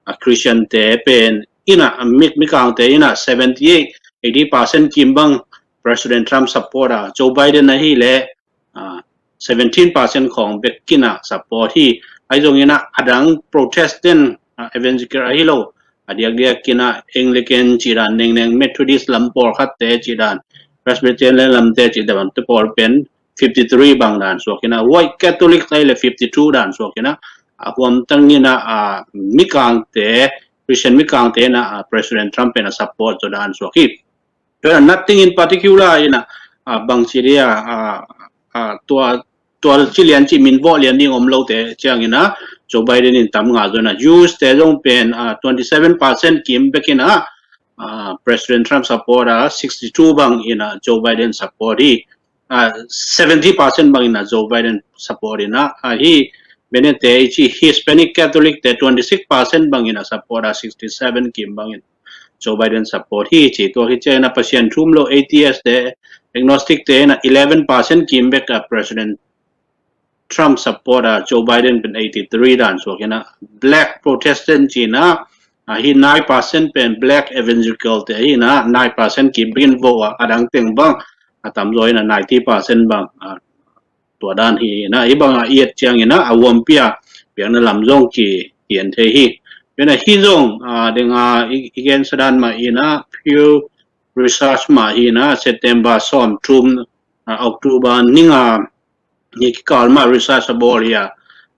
a Christian te pen ina, mi, mikangte ina seventy eight, eighty percent kim bang President Trump support a, Joe Biden ahi le, a, seventeen percent khong bek kina support hi. Ahi zong ina adang Protestant, a, Evangelical ahi lo, a diakdiak kina Anglican ci dan nengneng Methodist lam pawlkhat te ci dan, Presbyterian lamte ci dan te pawl pen fifty three bang dan suak ina, White Catholic te le fifty two dan suak ina, a huam tang ina, a, mikangte, Christian mikangte ina, a, President Trump pen a support zo dan suak hi. Tua nothing in particular ina, a, bang ci dia, a, a, tua, tua ci lian ci min vawh lian ding om lo te ciang ina, Joe Biden in tam nga zo ina, Jews te zong pen, a, twenty seven percent kim bek ina, a, President Trump support a, sixty two bang ina Joe Biden support hi, a, seventy percent bang ina Joe Biden support ina, a, hi Benete ici Hispanic Catholic te twenty six percent bang ina support a, sixty seven kim bang ina Joe Biden support hi ci. Tua hi ciang ina Pasian thum lo atheist te, agnostic te ina eleven percent kim bek a President Trump support a, Joe Biden pen eighty three dan suak ina, Black Protestant ci ina, a, hi nine percent pen Black Evangelical te hi ina, nine percent kim bek in vote a, adang teng bang a tamzaw ina ninety percent bang, a, tua dan hi ina, hi bang a i et ciang ina a huampi a piakna lam zong ki, ki en thei hi. Ina hi zong, a, deng a i, i gensa dan mah ina Pew Research mah hi ina September sawm thum, a, October ning a hi kikal mah research a bawl hi a,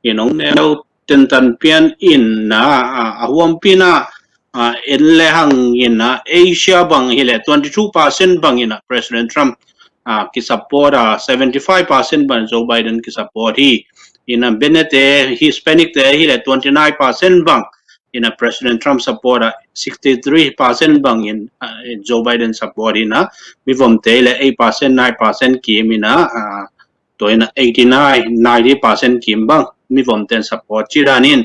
hi nong neu tentan pian ina, a, a huampi na, a, en le hang ina Asia bang hi le twenty two percent bang ina President Trump, a, ki support a, seventy five percent bang Joe Biden ki support hi. Ina Benete Hispanic te hi le twenty nine percent bang ina President Trump support a, sixty three percent bang in, a, Joe Biden support ina, mivom te hi le eight percent, nine percent kim ina, a, tua ina eighty nine, ninety percent kim bang mivom ten support ci dan in,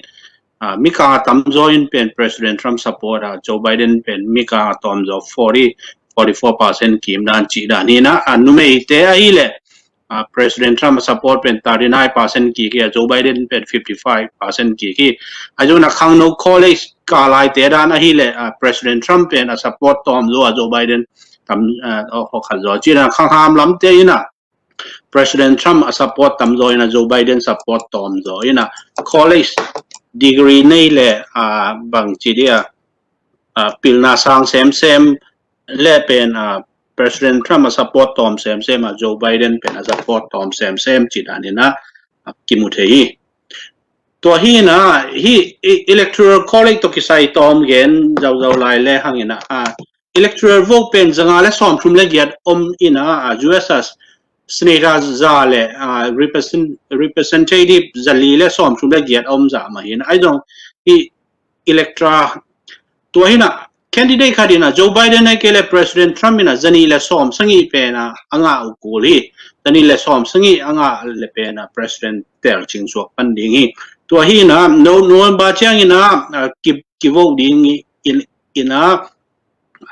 a, mikang a tamzaw in pen President Trump support a, Joe Biden pen mikang a tawmzaw forty, forty four percent kim dan ci dan ina, a, numei te ahi le, a, President Trump support pen thirty nine percent kik hi a, Joe Biden pen fifty five percent kik hi. Ahi zong ina khangno college kalai te dan ahi le, a, President Trump pen a support tawmzaw a, Joe Biden tam, a, a, khat zaw ci dan, khangham lam te ina President Trump a support tamzaw ina Joe Biden support tawmzaw ina college degree nei le, a, bang ci dia, a, pilna sang semsem le pen, a, President Trump a support tawm semsem a, Joe Biden pen a support tawm semsem ci dan ina, a, kimu thei hi. Tua hi ina hi, i, Electoral College tawh kisai tawm gen zauzau lai le hang ina, a, Electoral vote pen zanga le sawmthum le giat om ina, a, U S a senator za le, a, represent-, representative zali le sawmthum le giat om za mah hi ina. Ahi zong hi Electoral tua hi ina candidate khat ina Joe Biden ahih kei le President Trump ina zani le sawm sangih pen a, a ngah uh kul hi. Zani le sawm sangih a ngah le pen a President tel cing suak pan ding hi. Tua hi ina No-, November ciang ina, a, ki, ki vote ding hi in, ina,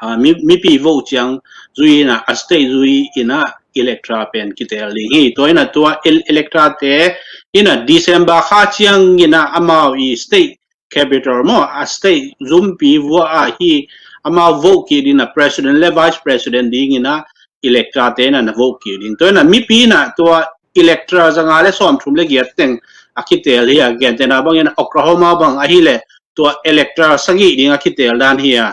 a, mi, mipi vote ciang zui ina, a state zui ina Electoral pen kitel ding hi. Tua ina tua el-, Electoral te ina December kha ciang ina amau i state capital maw, a state zumpi vua a hi amau vote kik ding ina President le Vice President ding ina Electoral te ina na vote kik ding. Tua ina mipi ina tua Electoral zanga le sawmthum le giat teng a kitel hi a, gentehna bang ina Oklahoma bang ahi le tua Electoral sangih ding a kitel dan hi a,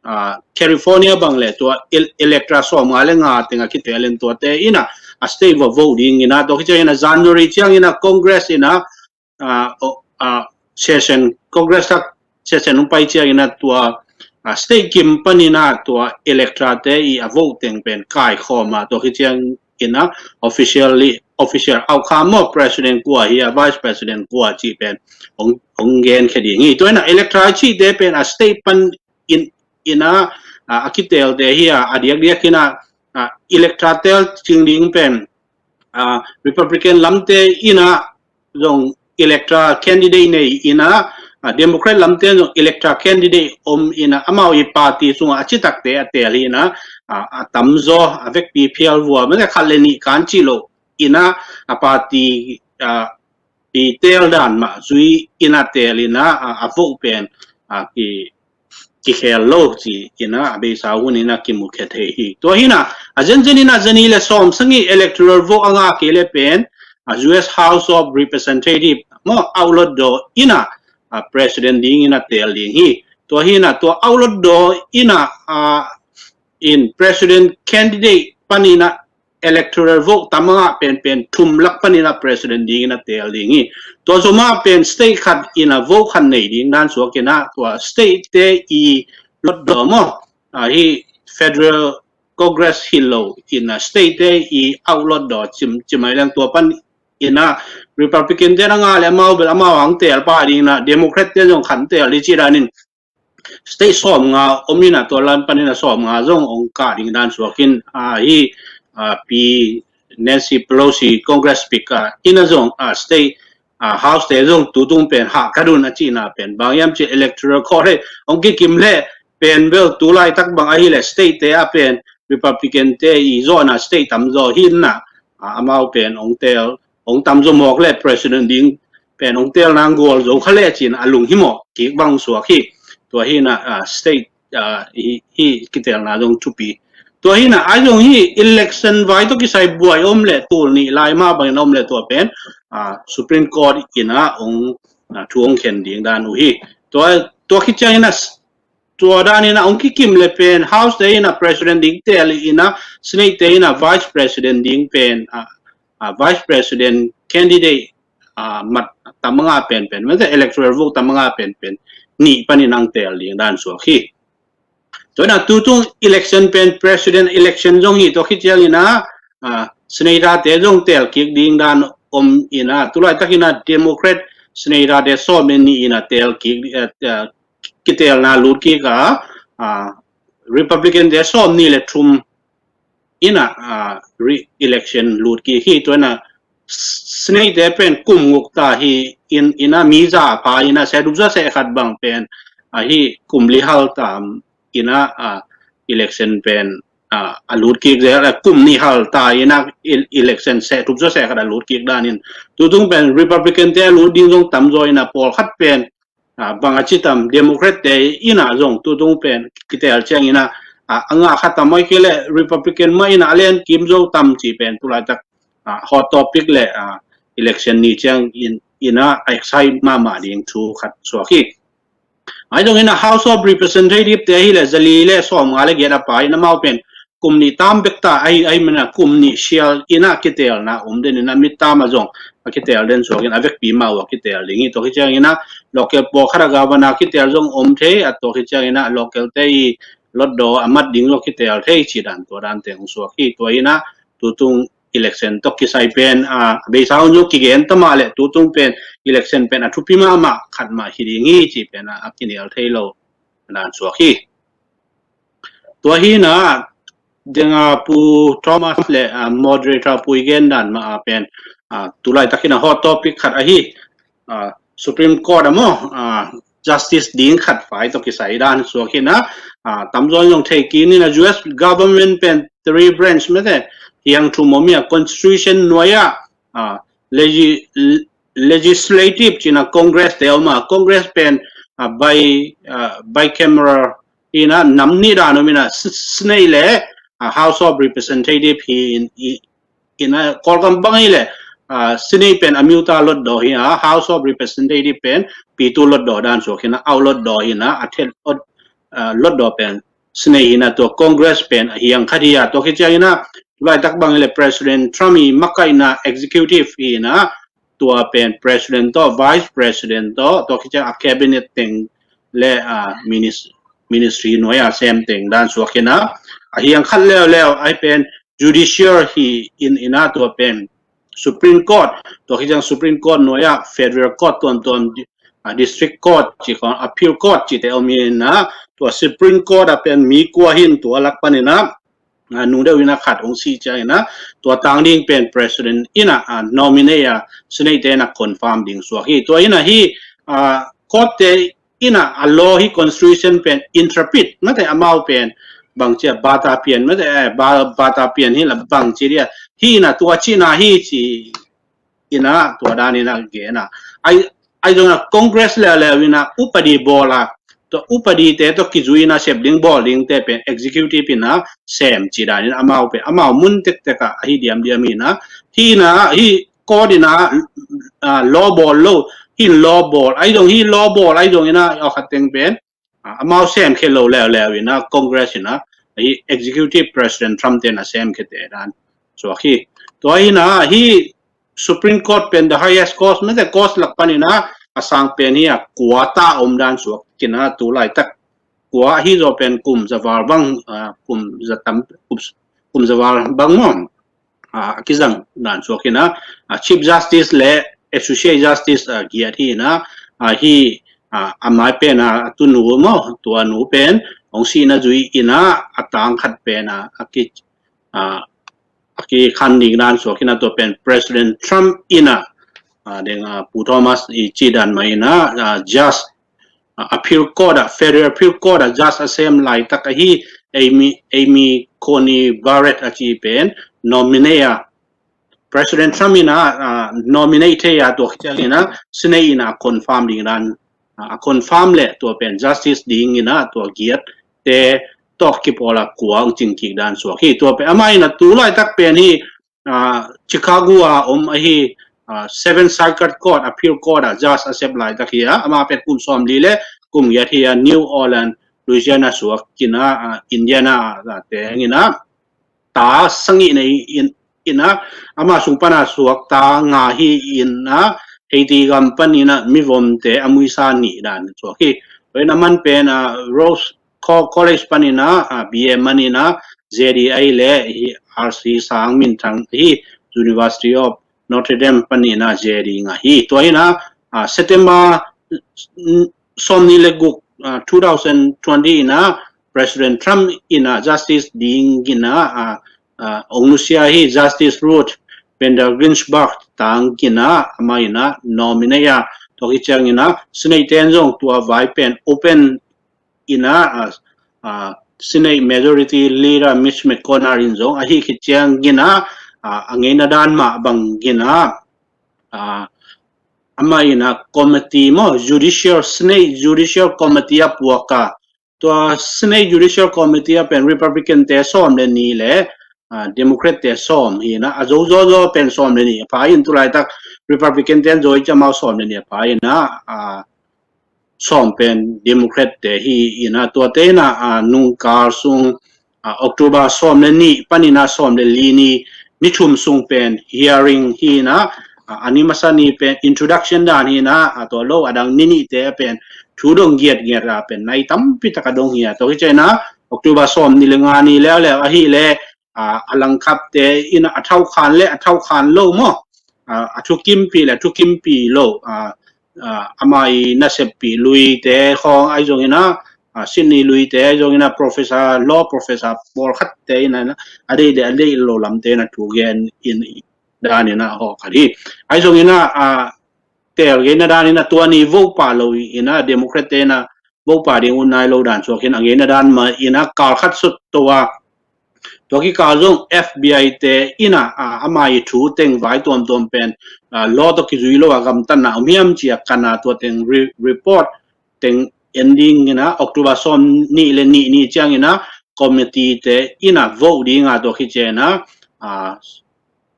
a, California bang le tua el-, Electoral sawmnga le nga teng a kitel in tua te ina a state va vote ding ina, tua hi ciang ina January ciang ina Congress ina, a, o, a, session, Congress a session hong pai ciang ina tua, a, state kim pan ina tua Electoral te i a vote teng pen kaikhawm a, tua hi ciang ina officially, official outcome maw, President kua hi a, Vice President kua ci pen hong, hong gen khe ding hi. Tua ina Electoral cih te pen a state pan in, ina, a, a kitel te hi a, a diakdiak ina, a, Electoral tel cing ding pen, a, Republican lam te ina zong Electoral candidate nei ina, a, Democrat lam te zong Electoral candidate om ina, amau i party sunga a citak te a tel hi ina, a, a tamzaw a vekpi phial vua, mate khat le nih kan ci lo ina, a party, a, i tel dan mah zui ina tel ina, a, a vote pen, a ki kikhel lo ci ina a beisa hun ina kimukhia thei hi. Tua hina a zenzen ina zani le sawm sangi electoral vote a ngah kei le pen a U S House of Representative maw outlet daw ina a president ding ina tel ding hi. Tua hina tua outlet daw ina a in president candidate panina electoral vote tam a ngah penpen thum lak panina president dingin a tel ding hi. Tua zoma pen state khat ina vote khat nei ding dan suak ina tua state te i lot daw maw a hi federal Congress hi lo ina state te i out lot daw cim cimai leng tua pan ina Republican te na nga le amau bel amau ang tel pa ding na Democrat te zong khan tel di ci danin state sawm nga om ina tua lan pan ina sawm nga zong ong kah ding dan suakin a hi a pi Nancy Pelosi Congress Speaker ina zong a state a House te zong tutung pen hah ka dun a cihna pen bang yam ci electoral college ong kikim le pen bel tulai tak bang ahi le state te a pen Republican te i zawna state tam zaw hi na a amau pen ong tel ong tam zaw mawk le president ding pen ong tel nang gual zo kha le cin a lung hi mawk kik bang suak hi. Tua hi na a state a hi hi kitelna zong thupi. Tua hi na ai zong hi election vai to kisai buai om le tul ni lai ma bangin om le tua pen a Supreme Court ina ong a thu ong khen ding dan uh hi. Tua tua khit ciang ina tua dan ina ong kikim le pen House te ina president ding tel ina Senate te ina vice president ding pen a a vice president candidate a mat tam a nga pen pen mate electoral vote tam a nga pen pen ni panin ang tel ding dan suak hi. Tua ina tutung election pen president election zong hi tua khit ciang ina a Senate te zong tel kik ding dan om ina tulai tak ina Democrat Senate te sawm ni ina tel kik kitelna lut kik a Republican te sawm ni le thum ina re-election lut kik hi. Tua ina Senate te pen kum nguk ta hi ina mi za pha ina seh dup za seh khat bang pen a hi kum li hal ta ina election pen a lut kik zel kum ni hal ta ina election seh dup za seh khat a lut kik danin tutung pen Republican te a lut ding zong tam zaw ina pawl khat pen bang a ci tam Democrat te ina zong tutung pen kitel ciang ina a nga khat tam oi kei le Republican ma ina a len kim zo tam ci pen tulai tak hot topic le election ni ciang ina a excite mahmah ding thu khat suak hi. Ai zong ina House of Representative te hi le zali le sawm nga le giat a pa ina mau pen kum nih tam bek ta ahi ahi mana kum nih sial ina kitelna om den ina mit tam a zong a kitel den suakin a vekpi mau a kitel ding hi. Tua hi ciang ina local pawl khat a governor kitel zong om thei a tua hi ciang ina local te i lotdaw a mat ding zong kitel thei ci dan tua dan teng suak hi. Tua ina tutung election tok kisai pen a beisa hun zong kigen tama le tutung pen election pen a thupi mahmah khat mah hi ding hi ci pen a kinial thei lo dan suak hi. Tua hi na denga Pu Thomas le moderator Pu i gen dan ma a pen tulai takin a hot topic khat ahi Supreme Court a maw justice ding khat fai to kisai dan suak hi na tamzaw in zong thei kinin a U S government pen three branch mete hiang thu mawmi a constitution nuai a legislative cina Congress te oma Congress pen by bicameral ina nam nih dan om ina Senate le House of Representative hi ina Kawlgam bang hi le Senate pen a miuta lotdaw hi a House of Representative pen pitu lotdaw dan suak ina au lotdaw ina a thet lotdaw pen Senate ina tua Congress pen a hiang khat hi a tua khit ciang ina tulai tak bang hi le President Trump i makaina executive hi ina tua pen president tawh vice president tawh tua khit ciang a cabinet teng le ministry nuai a sem teng dan suak ina a hiang khat leuleu ai pen judicial hi in ina tua pen Supreme Court tua khit ciang Supreme Court nuai a federal court tuamtuam district court ci kong appeal court ci te om ina tua Supreme Court a pen mi kua hin tua lak pan ina nung deuh ina khat hong si ciang ina tua tang ding pen president ina nominate a Senate te ina confirm ding suak hi. Tua ina hi court te ina a law hi constitution pen interpret mate amau pen bang cia bata pian mate bata pian hi la bang ci dia hi ina tua cina hi ci ina tua dan ina gena ai ai zong a Congress leuleu ina upadi bawl a Tua upadi te tawh kizui in a sep ding bawl ding te pen executive in a sem ci dan in amau pen amau mun tektek ah ahi diamdiam hi in a, hi in a, hi court in a, ah, law bawl lo, hi in law bawl, ahi zong hi law bawl, ahi zong in a, aw khat teng pen, ah, amau sem khe lo leuleu in a, Congress in a, hi executive President Trump te in a sem khe te dan suak hi. Tua hi in a, hi Supreme Court pen the highest court, mete court lak pan in a, a sang pen hi a kua ta om dan suak in a, tu laitak kua ahi zaw pen kum za val bang, ah, kum za tam, kum, kum za val bang maw, ah, a kizang dan suak in a, ah, Chief Justice le Associate Justice, ah, giat hi in a, ah, hi, ah, a mai pen a, a tu nu maw, tua nu pen hong sihna zui in a, a tang khat pen a, a ki, ah, a kikhan ding dan suak in a, tua pen President Trump in a, ah, deng, ah, Pu Thomas i ci dan mah in a, ah, Judge, ah, Appeal Court ah, Federal Appeal Court ah Judge a sem laitak ahi Amy, Amy Coney Barrett a ci pen nominate a, President Trump in a, ah, nominate thei a, tua khit ciang in a Senate in a confirm ding dan, ah, a confirm le tua pen Justice ding in a tua giat te tawh kipawl a kua hong cing kik dan suak hi. Tua pen amah in a tu laitak pen hi, ah, Chicago a om ahi, ah, Seventh Circuit Court, Appeal Court ah Judge a sep laitak hi a, amah pen kum sawmli le kum giat hi a, New Orleans, Louisiana suak in a, ah, Indiana, ah, te hang in a, ta sagih nei in, in a, amah sung pan a suak ta nga hi in a, Haiti gam pan in a mivomte a muisa nih dan suak hi. Tua in a man pen a Rose Co-, College pan in a, ah, B A man in a, Z D ahi le hi R C Sang Min Thang hi, University of Notre Dame pan in a Z D ngah hi. Tua in a, ah, September, mm, sawmnih le guk, ah, two thousand twenty in a President Trump in a Justice ding in a, ah, ah, hong nusia hi Justice Ruth Bader Ginsburg tang in a, amah in a nominate a, tua khit ciang in a Senate ten zong tua vai pen open in a, ah, ah, Senate Majority Leader Mitch McConnell in zong ahi khit ciang in a, ah, a ngeina dan mah bang in a, ah, amah in a committee maw, Judicial, Senate Judicial Committee a puak a, tua Senate Judicial Committee a pen Republican te sawm le nih le, ah, Democrat te sawm hi in a, a zo zaw zaw pen sawm le nih a pha in, tu laitak Republican te an zo i ci amau sawm le nih a pha in a, ah, sawm pen Democrat te hi in a, tuate in a, ah, nungkal sung, ah, October sawm le nih pan in a sawm le li ni, ni thum sung pen hearing hi in a, ah, a ni masa ni pen introduction dan hi in a, ah, tua lo a dang ni nihte pen thu dong giatgiat a pen nai tampi tak a dong hi a, tua khit ciang in a October sawm ni le nga ni leuleu ahih le, ah, a langkhapte in a, a thau khan le a thau khan lo maw, ah, a thukimpih le a thukimpih lo, ah, ah, amah i naseppih luite khawng ahi zong in a, ah, Sydney luite ahi zong in a, professor, law professor pawlkhatte in a, a deih le a deih lo lamte in a thu gen in dan in a hawh khat hi. Ahi zong in a, ah, teel gen na dan in a tua ni vote pah lo in a, Democrat te in a vote pah ding ut nai lo dan suak in a, gen na dan mah in a kal khat sut to a, tua kikal zong F B I te in a, ah, amah i thu teng vai tuamtuam pen, ah, law tawh kizui lo a gamtatna om hiam ci a kan a, tua teng re-, report teng en ding in a, October sawm nih le nih ni ciang in a committee te in a vote ding a, tua khit ciang in a, ah,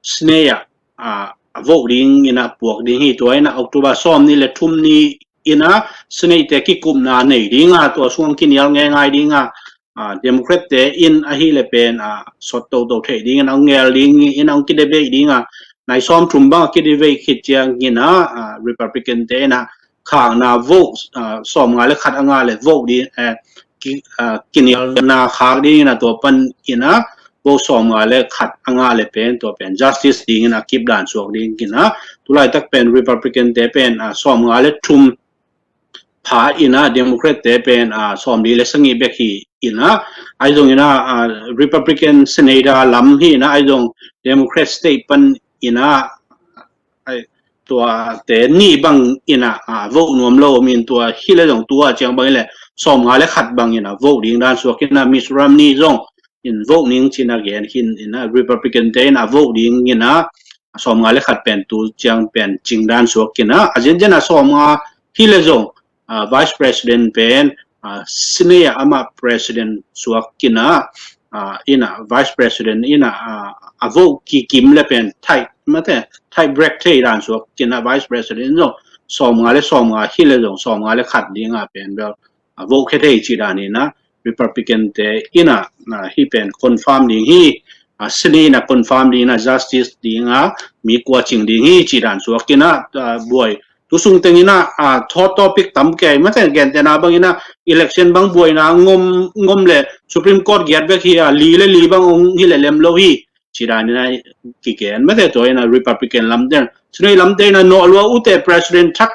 Senate ah, ah, a vote ding in a puak ding hi. Tua in a October sawm nih le thum ni in a Senate te kikupna nei ding a, tua sung kinial ngeingai ding a, ah, Democrat te in ahih le pen, ah, sawt toto theih ding in a hong ngel ding in a hong kidebate ding a, nai sawm thum bang a kidebate khit ciang in a, ah, Republican te in a khakna vote, ah, sawmnga le khat a ngah le vote ding, eh, ki-, ah, kinialna khak ding in a, tua pan in a vote sawmnga le khat a ngah le pen tua pen Justice ding in a kip dan suak ding in a, tu laitak pen Republican te pen, ah, sawmnga le thum pha in a, Democrat te pen, ah, sawmli le sagih bek hi in a, ahi zong in a, ah, Republican Senator lam hi in a, ahi zong Democrat state pan in a, ai, tua te nih bang in a, ah, vote nuam lo om in, tua hi le zong tua ciang bang in le sawmnga le khat bang in a vote ding dan suak in a, Mitt Romney zong in vote ning ci in a gen khin in a, Republican te in a vote ding in a, sawmnga le khat pen tu ciang pen cing dan suak in a, a zenzen a sawmnga hi le zong, ah, Vice President pen, ah, Senate ah amah president suak kinah, ah, inah vice president inah, ah, a vote kikim le pen tie, mate, tie break thei dan suak kinah vice president zong sawmnga le sawmnga hi le zong sawmnga le khat dingah pen bel a vote khia thei ci dan inah Republican te inah, ah, hi pen confirm ding hi, ah, Senate inah confirm ding inah justice dingah mi kua cing ding hi ci dan suak inah, ah, buai. Tu sung teng inah, ah, hot topic tam kei, mate, gentehna bang inah election bang buaina ngom, ngom le Supreme Court giat bek hi a, li le li bang ong hi le lem lo hi ci dan inah kigen, mate, tua inah Republican lam ten. Senate lam ten inah nawh lua ute president thak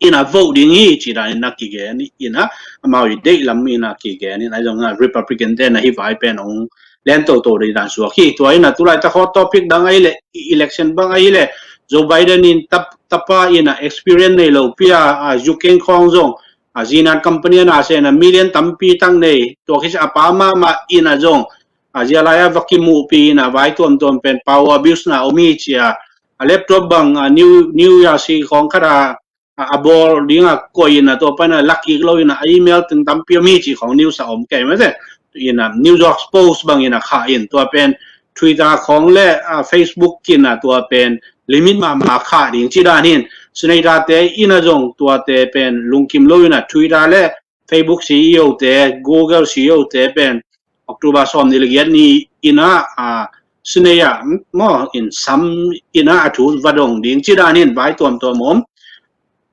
inah vote ding hi ci dan inah kigen inah, amau i deih lam inah kigen inah, zong inah Republican te inah hi vai pen ong len toto ding dan suak hi. Tua inah tulaitak hot topic dang ahi le, election bang ahi le, Joe Biden in tap, tapa inah experience nei lo pia, ah, zukeng khawng zong, ah, zinan company na se inah million tampi tak nei, tua khit a pa mahmah inah zong, ah, zia lai a va kimuhpi inah vai tuamtuam pen power abuse na om hi cia, a laptop bang, ah, New, New Jersey khawng khat a, a, a bawl dingah koih inah tua pan a lak kik lo inah a email teng tampi om hi ci khawng news a om kei, mate. Inah New York Post bang inah khah in, tua pen Twitter khawng le, ah, Facebook inah tua pen limit mahmah khah ding ci dan hin, Senate te inah zong tuate pen lungkim lo inah Twitter le Facebook C E O te, Google C E O te pen October sawmnih le giat ni inah, ah, Senate ah, maw, in sam inah a thu va dong ding ci dan hin vai tuamtuam om.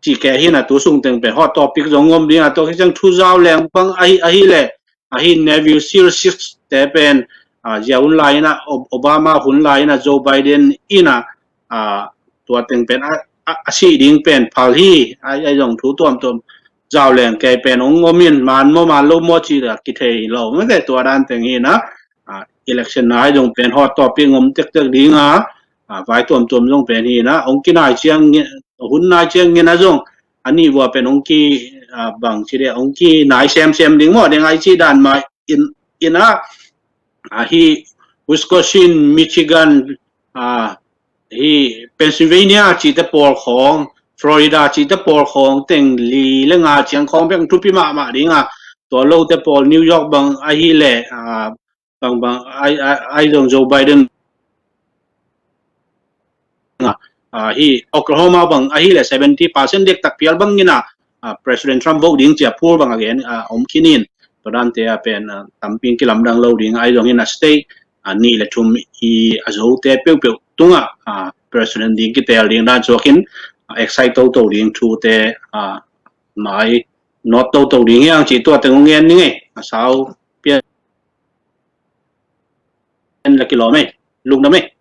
Ci kei hinah tu sung teng pen hot topic zong om ding a, tua khit ciang thu zau leng bang ahi, ahi le, ahi Navy SEAL six te pen, ah, zia hun lai inah, Ob-, Obama hun lai inah Joe Biden inah, ah, tua teng pen a, a, a sih ding pen phal hi, ai, ai zong thu tuamtuam zau leng kei pen ong om in, man maw man lo maw ci la kithei lo, mate, tua dan teng hinah, ah, election na ai zong pen hot topic om tektek ding a, ah, vai tuamtuam zong pen hinah, ong kinai ciang nge-, hun nai ciang ngen a zong, a nih vua pen ong ki, ah, bang ci dia, ong kinai semsem ding maw, ding ai ci dan mah in, inah, ah, hi Wisconsin, Michigan, ah, hi Pennsylvania cite pawl khawng, Florida cite pawl khawng teng li le nga ciang khawng bek thupi mahmah ding a, tua lote pawl New York bang ahi le, ah, bang bang ai, ai, ai zong Joe Biden, ah, hi Oklahoma bang ahi le seventy percent dektak pial bang inah, ah, President Trump vote ding cia poll bang a gen, ah, om khin in. Tua dante a pen, ah, tampi kilamdang lo ding, ai zong inah state, ah, nih le thum i a zote peuhpeuh tungah, ah, president ding kitel ding dan suak in, ah, excite toto ding thute, ah, mai not toto ding hiang ci tua teng ong ngen ning ei, a sau pian la kilawm ei, lungdam ei.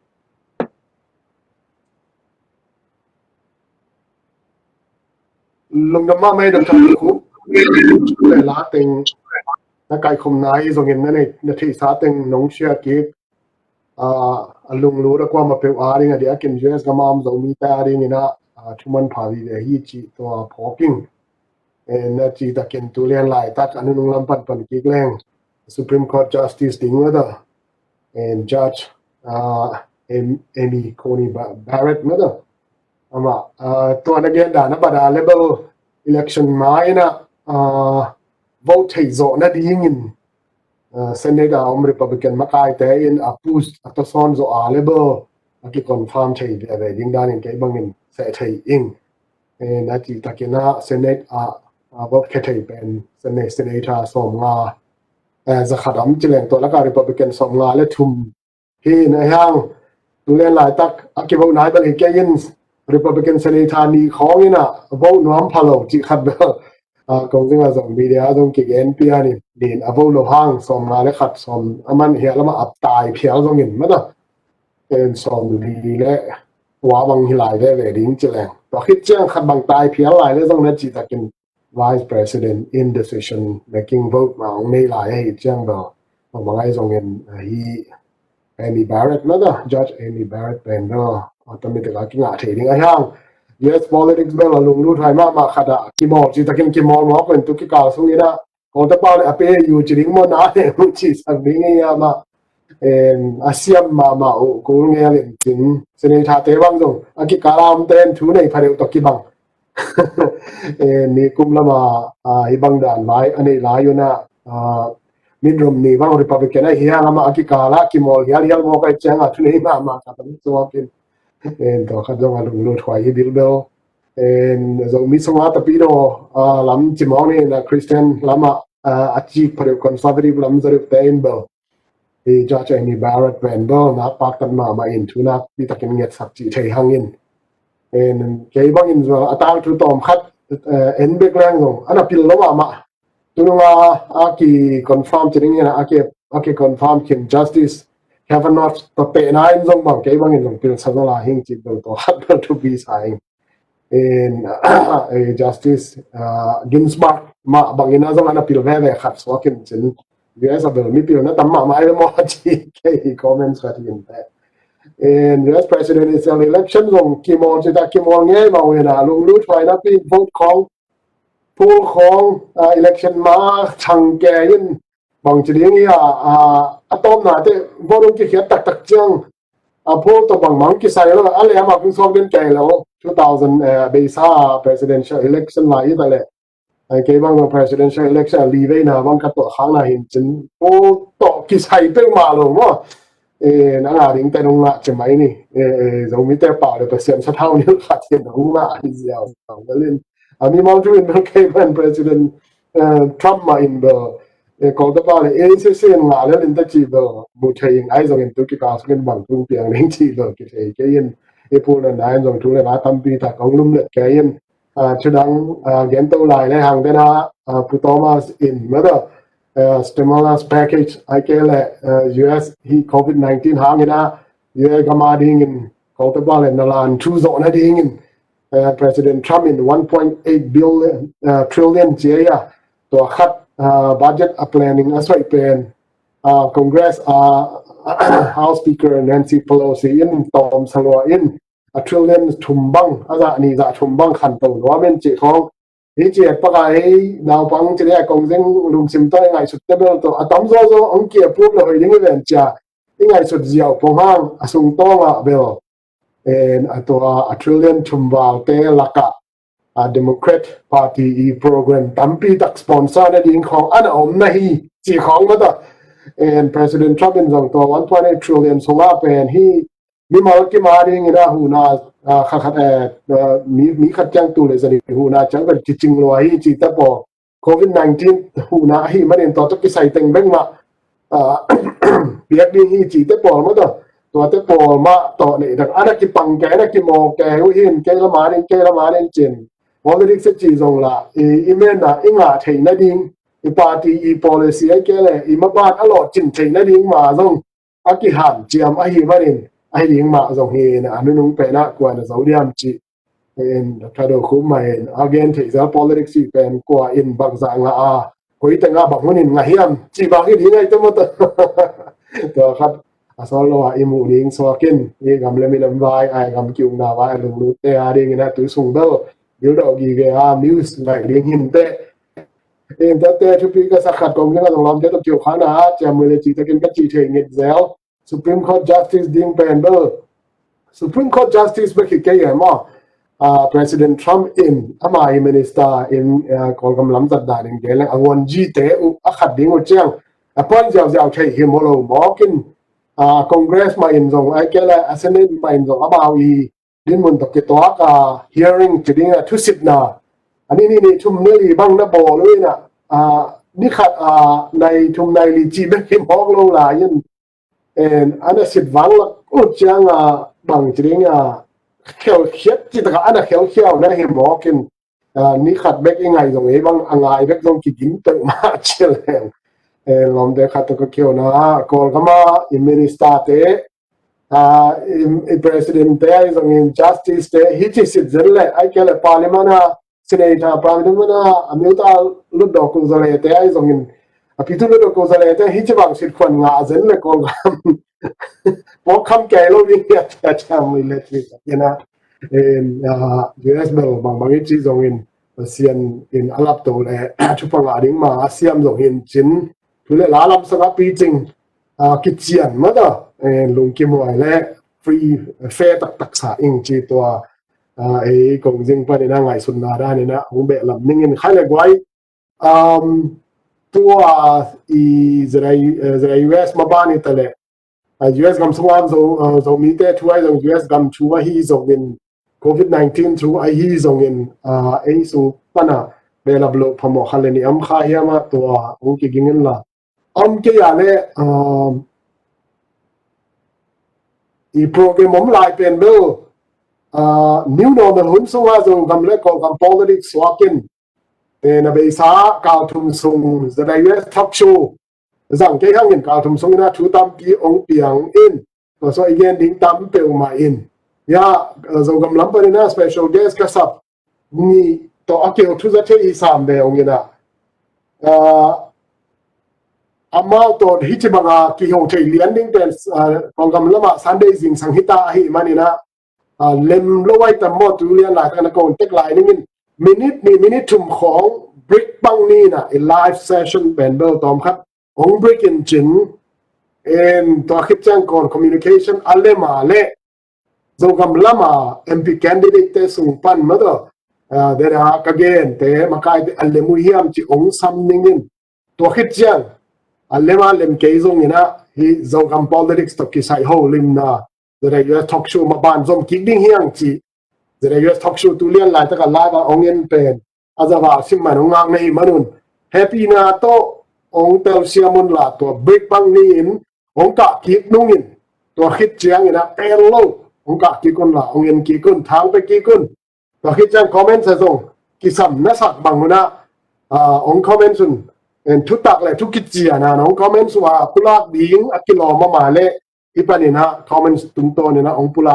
Lungdam mahmah ei, Doctor Khup. Le la teng na kaikhumna i zongin na nei, na theihsa teng nong share kik, ah, a lunglut a kuamah peuh a ding a diakin U S gam a om Zomite a ding inah, ah, thuman pha vive hi cih tua phawk ing. Eh, na cih takin tu lian laitak a nunung lam panpan kik leng Supreme Court Justice ding mah ta, eh, Judge, ah, Am-, Amy Coney Ba-, Barrett mah ta. Amah, ah, tua na gen dan a bada level election ma inah, ah, vote thei zawh nadingin, ah, Senate a om Republican makaite in a push a tawsawn zawh a level a kiconfirm thei viave ding danin kei bangin seh thei ing. Eh, na cih takin ah Senate ah, ah, vote khia thei pen Senate, Senator sawmnga, eh, zakhat om ci leng tua lakah Republican sawmnga le thum hi na hiang. Tu lian laitak a kivote nai bel hi kei in Republican Senator nih khawng inah vote nuam pha lo cih khat bel, ah, kong zingah zong media zong kigen pian in, nin a vote lo hang sawmnga le khat sawm a man hiah lamah ap tai phial zongin mah ta. En sawmli le kua bang hi lai veve ding ci leng. Tua khit ciang khat bang tai phial lai le zong na cih takin Vice President in decision making vote ma ong nei lai ahi ciang bel, bang bang ai zongin, ah, hi Amy Barrett mah ta, Judge Amy Barrett pen bel automatic a kingah thei ding a hiang. U S politics bel a lunglut hai mahmah khat ah kimawl cih takin kimawl mawk pen tu kikal sung inah kong tapa le a pe yu ci ding maw na le mu ci sak ding hi a mah. Em, a siam mahmah uh kul ngel in cin Senator te bang zong a kikal a om ten thu nei pha deuh tawh kibang. Eh, nikum lama, ah, hih bang dan lai a nei lai un ah, ah, Mitt Romney bang Republican ahi hang amah a kikal ah kimawl hialhial mawk ahih ciangah thunei mahmah khat a suak in. Eh, tua khat zong a lunglut huai hi bilbel. Eh, Zomi sungah tapidaw, ah, lam ci mawk ni in ah Christian lamah, ah, a cik pha deuh conservative lam za deuh te in bel, i Judge Amy Barrett pen bel nakpaktat mahmah in thu nakpi takin ngetsak cih thei hangin. En, kei bangin zong a tangthu tawm khat, eh, en bek leng zong a na pil lo mahmah. Tununga a ki confirm ci dingin a ki, a ki confirm khin Justice Kavanaugh tawh tehna in zong bang kei bangin zong pilsa zaw lai hing ci bel tua khat bel thupi sa ing. In, eh, Justice, ah, Ginsburg mah bangin a zong a na pil veve khat suak in cin. U S a bel mipil na tam mahmah ai maw ci kei comments khat in te. In U S presidential election zong kimawl ci ta kimawl ngei mah uh in a lunglut huai napi vote khawng, poll khawng, ah, election ma thang kei in bang ci ding hi a, ah, a tawpna te vote hong kikhiat taktak ciang, a poll tawh bangmah hong kisai lo, a leh amah kung suak den kei lo, two thousand, eh, beisa presidential election lai hi ta leh. Ai, kei bang zong presidential election a li veina bang ka tuah khakna hi in cin, poll tawh kisai peuhmah lo maw. Eh, na ngah ding te nong ngah ci mai ni. Eh, eh, Zomite pau le Pasian sathau nil khat hi in nong ngah hi ziau. Nong ngah lin. A mimal thu in bel kei bang President, eh, Trump mah in bel, eh, Kawltepa le A C C in ngah lel in ta ci bel mu thei in ai zong in tu kikal sung in bang tung piang ding ci bel kithei kei in. I pulna na in zong thu le la tampi tak kong lumlet kei in. Ah, thudang, ah, gento lai le hang dena, ah, Pu Thomas in mata, ah, stimulus package ai kei le, ah, U S hi covid nineteen hangin a U S gam a dingin Kawltepa le na lan thu zawhna dingin, ah, President Trump in one point eight billion, ah, trillion ci a, tua khat, ah, budget a planning a saih pen, ah, Congress, ah, House Speaker Nancy Pelosi in tawm salua in a trillion thum bang, a zah nih zah thum bang khanto nuam in cih khawng. Hi ci et pakai naupang ci dei a kong zeng lungsim tawh i ngaihsut te bel tawh a tam zawzaw hong ki approve le hoih ding i ven cia i ngaihsut ziau pong hang a sung tawngah bel. En a tua a trillion thum valte lakah a Democrat Party i program tampi tak sponsor na ding khawng a na om na hi ci khawng mata. En President Trump in zong tua one point eight trillion sungah pen hi mimal kim a dingin a huhna, ah, khat khat, eh, ah, mi, mi khat ciang tul le zanih huhna ciang pen kicing lua hi ci te pawl. Covid nineteen huhna ahi manin tua tawh kisai teng bek mah, ah, piak ding hi ci te pawl mah tawh. Tua te pawl mah tawh neih dang a na kipang kei, a na kimaw kei uh hin kei lam a ding, kei lam a ding cin. Politics a ci zong la, i, i menna, i ngah theih nading, i party, i policy a kei le, i maban a lawhcin theih nading ma zong a kihanciam ahi manin, ahi ding mah zong hi in a nunung pen ah kua na zo diam cih. In Doctor Do Khum mah in a gen theih zel politics cih pen kua in bangzah ngah a, koi tengah bang hun in ngah hiam cih bang hi ding ahi te maw ta. Tua khat a sawl lo ah i muh ding suak in, i gam le minam vai, ai gam ki-ukna vai a lunglut te a dingin a tu sung bel dildawh gige a news ngaih ding hin teh. In tate thupi ka sak khat kong ding a zong lawmte tawh kio khana a ciam mui le cih takin ka cih thei ngit zel. Supreme Court Justice ding pen bel Supreme Court Justice bek hi kei e maw. Ah, President Trump in ama hi minister in, ah, Kawlgam lamzat dan in geleng a nguan jite uh a khat ding uh ciang appoint ziauziau thei hi maw lo mawk in, ah, Congress mah in zong ai kei le a Senate mah in zong amau i dinmun tawh kituak a hearing ci ding a thusitna a ni nih nih thum ni li bang na bawl uh in a, a, ni khat a nai thum nai li cih bek hi mawk lo lai in, en, a na sit vang lak uh ciang a bang ci ding a khelkhiat ci takah a na khelkhiau na hi mawk in, a, ni khat bek i ngai zong ei bang a ngai bek zong kigin peuhmah ci leng. En, lawmte khat tawh ka khiona Kawlgam a i minister te, ah, i, i president te ahi zongin justice te hi ci sit zen le ai kei le parliament a senator parliament a a miuta lutdawk kuzale te ahi zongin a pitu lutdawk kuzale te hi ci bang sit khuan ngah zen le Kawlgam pawkham kei lo ding hi a cia cia mui le ci ina, ah, U S bel bangbang i ci zongin Pasian in a lapto le thupha ngah ding ma a siam zong hin cin thu le la lamsang a picing, ah, kician mata, eh, lungkim huai le free, fair taktak sa ing ci tua, ah, ei kong zing panin ah ngaihsutna danin ah hong behlap ning in, khai le guai. Um, tua i ZIUS maban hi ta leh, ah, US gam sungah Zo, ah, Zomite thu ahi zong, US gam thu ahi zongin, COVID nineteen thu ahi zongin, ah, ei sung pana behlap loh phamawh khat le nih om kha hiam ah tua hong kiging inla. Om kei a leh, ah, i program om lai pen bel, ah, new normal hun sungah Zogam le Kawlgam politics suak in, eh, na beisa kal thum sung ZIUS talk show zang kei hangin kal thum sungin ah thu tampi hong piang in, tua sung i gen ding tam peuhmah in. Ya, eh, Zogam lam panin ah special guest ka sap nih tawh a kihel thu za thei i sam ve hong in ah. Ah, amau tawh hih ci banga kihel thei lian ding pen, ah, Kawlgam lamah Sunday zingsang hi ta ahih manin ah, ah, lem lo ai tam maw, tu lian laitak na contact lai ning in, minute nih minute thum khawng break bang ni in ah i live session pen bel tawm khat hong break in cin, in tua khit ciang Kawl communication a lem a leh Zogam lama MP candidate te sung pan maw tawh, ah, dena ka gente makaite a lem uh hiam ci hong sam ning in, tua khit ciang a lem a lem kei zongin ah hih Zogam politics tawh kisai holimna ZIUS talk show maban zom kik ding hi hang ci. ZIUS talk show tu lian laitak a live a hong en pen a zava sim man hong ngak na hih manun, happy na tawh hong telsiam unla, tua break bang ni in hong kah kik nung in, tua khit ciangin ah tel lo hong kah kik unla, hong en kik un, thang pe kik un. Tua khit ciang comment sa zong kisam na sak bang un ah, ah, hong comment un, en thutak le thu kician a hong comment un a pulak ding a kilawm a mah leh i panin ah comment tungtawnin ah hong pulak